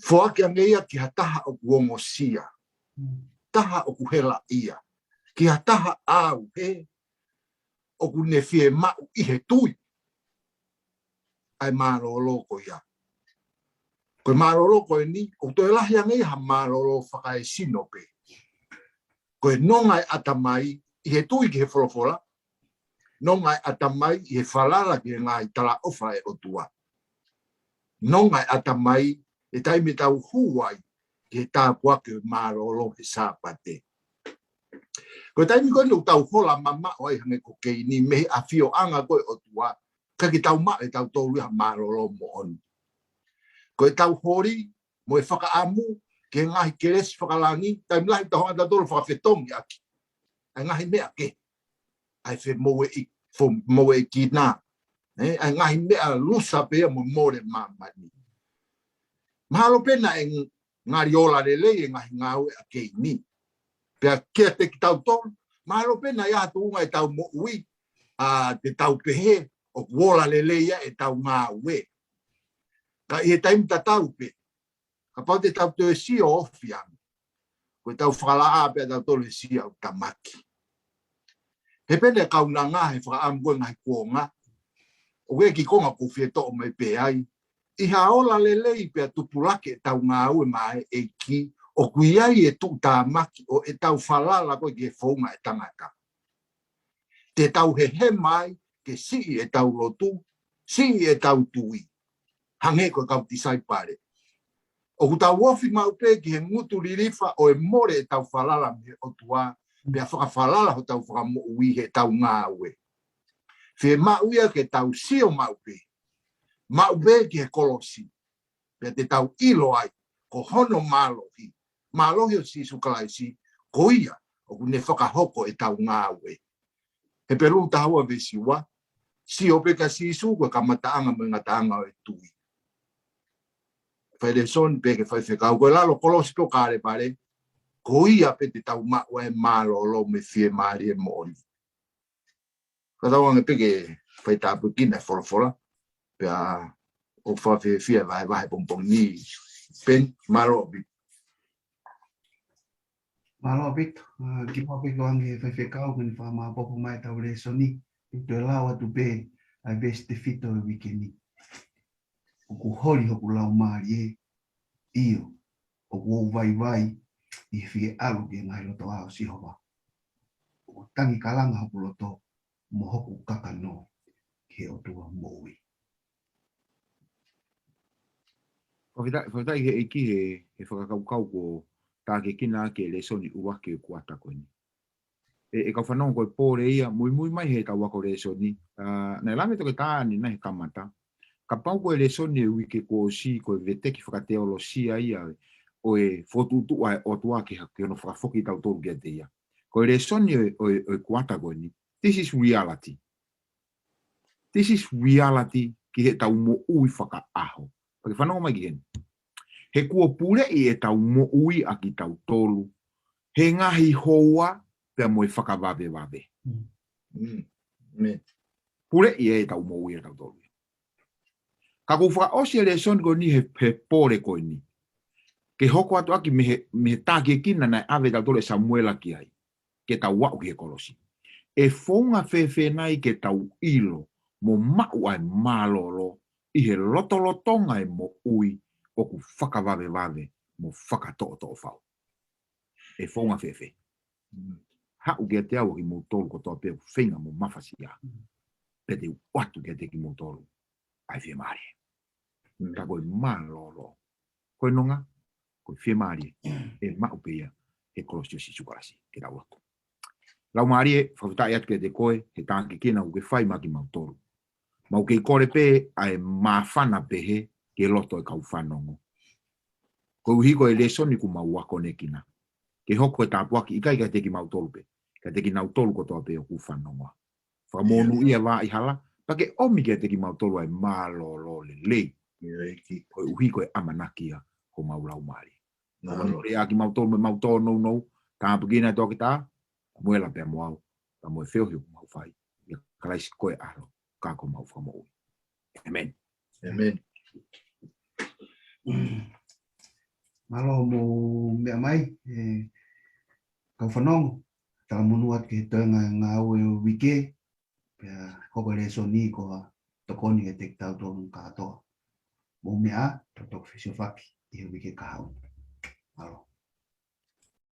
Foaki ange ia ki ha taha ʻoku ongosia, taha ʻoku helaʻia, ki ha taha ʻauhē ʻoku ne fiemaʻu ʻi he tui ʻa e mālōlō ko ia. Ko e mālōlō ko eni, ʻoku toe lahi ange ia ha mālōlō fakaesino pē. Ko e nonga e ʻatamai ʻi he tui ki he folofola, nonga e ʻatamai ʻi he falala ki he ngaahi talaʻofa ʻa e ʻOtua, nonga e ʻatamai he taimi ʻoku tau hū ai ki he tāpuaki ʻo e mālōlō he Sāpate. Ko e taimi ko eni ʻoku tau hola mamaʻo ai hangē ko Keini mei he ʻafioʻanga ko ē ʻo e ʻOtua, ʻikai ke tau maʻu ʻe tautolu ia ha mālōlō moʻoni. Ko ʻetau holi mo e fakaʻamu ki he ngaahi kelesi fakalangi, taimi lahi ʻoku tau hanga ʻe tautolu ʻo fakafetongi ʻaki ʻa e ngaahi meʻa kehe, ʻa e femoueʻi-, fo-, moueʻikina, ē, ʻa e ngaahi meʻa lusa pē ia mo mole māmani. Mahalo pē naʻe ngali ola lelei e ngaahi ngāue ʻa Keini. Pea kiate kitautolu, mahalo pē naʻe ʻi ai ha tuʻunga ʻetau moʻui, ʻa, te tau pehē ʻoku ola lelei ia ʻetau ngāue. Ka ʻi he taimi tatau pē, kapau te tau toe sio ofi ange, ko ʻetau fakalaʻā pē ʻa tautolu he siʻi ʻū tamaki. He pehē ʻe he kaunanga he fakaʻamu ko ē ngaahi kuonga, ʻoku ʻi ai e kiʻi konga ʻoku ou fie toʻo mai pē ai, ʻi ha ola lelei pea tupulaki ʻetau ngāue maʻa e ʻEiki, ʻoku ʻi ai e tuʻutāmaki ʻo ʻetau falala ko ē ki he founga ʻo e tangata. Te tau hehema ai ke siʻi ʻetau lotu, siʻi ʻetau tui, hangē ko e kau tisaipale. ʻOku tau ofi maʻu pē ki he ngutu lilifa ʻo e mole ʻetau falala mei he ʻOtua, pea fakafalala hotau fakamoʻui heʻetau ngāue. Fiemaʻu ia ke tau sio maʻu pē, maʻu pē ki he kolosi, pea te tau ʻilo ai ko hono mālohi, mālohi ʻo Sīsū Kalaisi, ko ia ʻoku ne fakahoko ʻetau ngāue. Hepelū taha ua veesi ua, sio pē kia Sīsū ko e kamataʻanga mo e ngataʻanga ʻo e tui. Fai lēsoni pē ki he faifekau, ko e lalo kolosi pē ʻo Kalepale, ko ia pē te tau maʻu ai e mālōlō mo e fiemālie moʻoni. Ka tau ange pē ke faitāpuekina e folofola, pea ʻoku fakafiefia e vahevahe pongipongi ni. Peni, mālō ʻaupito. Mālō ʻaupito, ʻa, kimuʻa pē ke u ange ki he faifekau ke ne fakamāopoopo mai ʻetau lēsoni, ʻi he toe lau atu pē ʻa e veesi tefito ʻo e uike ni. ʻOku holi hoku laumālie, ʻio, ʻoku ou vaivai ʻi he fie ʻalu ki he ngaahi lotoʻā ʻo Sihova. ʻOku tangi kalanga hoku loto mo hoku kakano ki he ʻOtua moʻui. Fakafetaʻi, fakafetaʻi ki he ʻEiki he, he fakakaukau kuo tākiekina ʻaki e lēsoni ʻuluaki ʻo e kuata ko eni. ʻE, ʻe kau fanongo, ko e pole ia, muimui mai heʻetau ako lēsoni, ʻa, naʻe lave Toketā ʻAnina he kamata. Kapau ko e lēsoni e uike kuo ʻosi ko e veteki fakateolosia ia ʻo e fokotuʻutuʻu ʻa e ʻOtua ki ha-, ki hono fakafoki tautolu kiate ia. Ko e lēsoni ʻo e, ʻo e, ʻo e kuata ko eni. This is reality. This is reality ki heʻetau moʻui fakaʻaho. Pea ke fanongo mai ki heni. He kuo puleʻi ʻetau moʻui ʻa kitautolu he ngaahi houa pea mo e fakavavevave. Mm. Mm. Puleʻi ʻetau moʻui ʻa tautolu. Ka ʻoku ou fakaʻosi e lēsoni ko eni he, he pole ko eni. Ke hoko atu ʻaki mei he, mei he tākiekina naʻe ʻave tautolu ʻe Samuela ki ai. Ke tau aʻu ki he kolosi. ʻE founga fēfē nai ke tau ʻilo mo maʻu ʻa e mālōlō ʻi he lotolotonga e moʻui ʻoku fakavavevave mo fakatoʻotoʻofau. ʻE founga fēfē. Haʻu kiate au ʻa kimoutolu kotoa pē ʻoku feinga mo mafasia. Pea te u ʻoatu kiate kimoutolu ʻa e fiemālie. Mm. Ka ko e mālōlō, ko e nonga, ko e fiemālie, ʻe maʻu pē ia he kolosi ʻo Sīsū Kalaisi. Ke tau lotu. Laumālie, fakafetaʻi atu kiate koe he tākiekina ʻoku ke fai maʻa kimautolu. Mau kei kole pē ʻa e māfana pehē ki he loto ʻo e kau fanongo. Koeʻuhi ko e lēsoni kuo mau akonekina, ke hoko ko e tāpuaki ʻikai kiate kimautolu pē, kiate kinautolu kotoa pē ʻoku fanongoa. Fakamonūʻia ʻa e vaʻa hala, pea ke ʻomi kiate kimautolu ʻa e mālōlō lelei. Koeʻuhi ko e ʻamanaki ia homau laumālie. Mau kole ʻa kimautolu mo ʻemau tōnounou, tāpuekina ʻe Toketā Samuela pea mo au, pea mo e feohi ʻoku mau fai ʻia Kalaisi ko e ʻAlo, ka ko homau Fakamoʻui. ʻĒmeni. ʻĒmeni. Mālō hoʻomou meʻa mai, ʻe kau fanongo, talamonū atu ki he toenga ngāue ʻo e uike, pea hoko e lēsoni ko e tokoni kiate kitautolu kātoa. Mou meʻa ā, tau toki fesiofaki ʻi he uike kahaʻu. Mālō.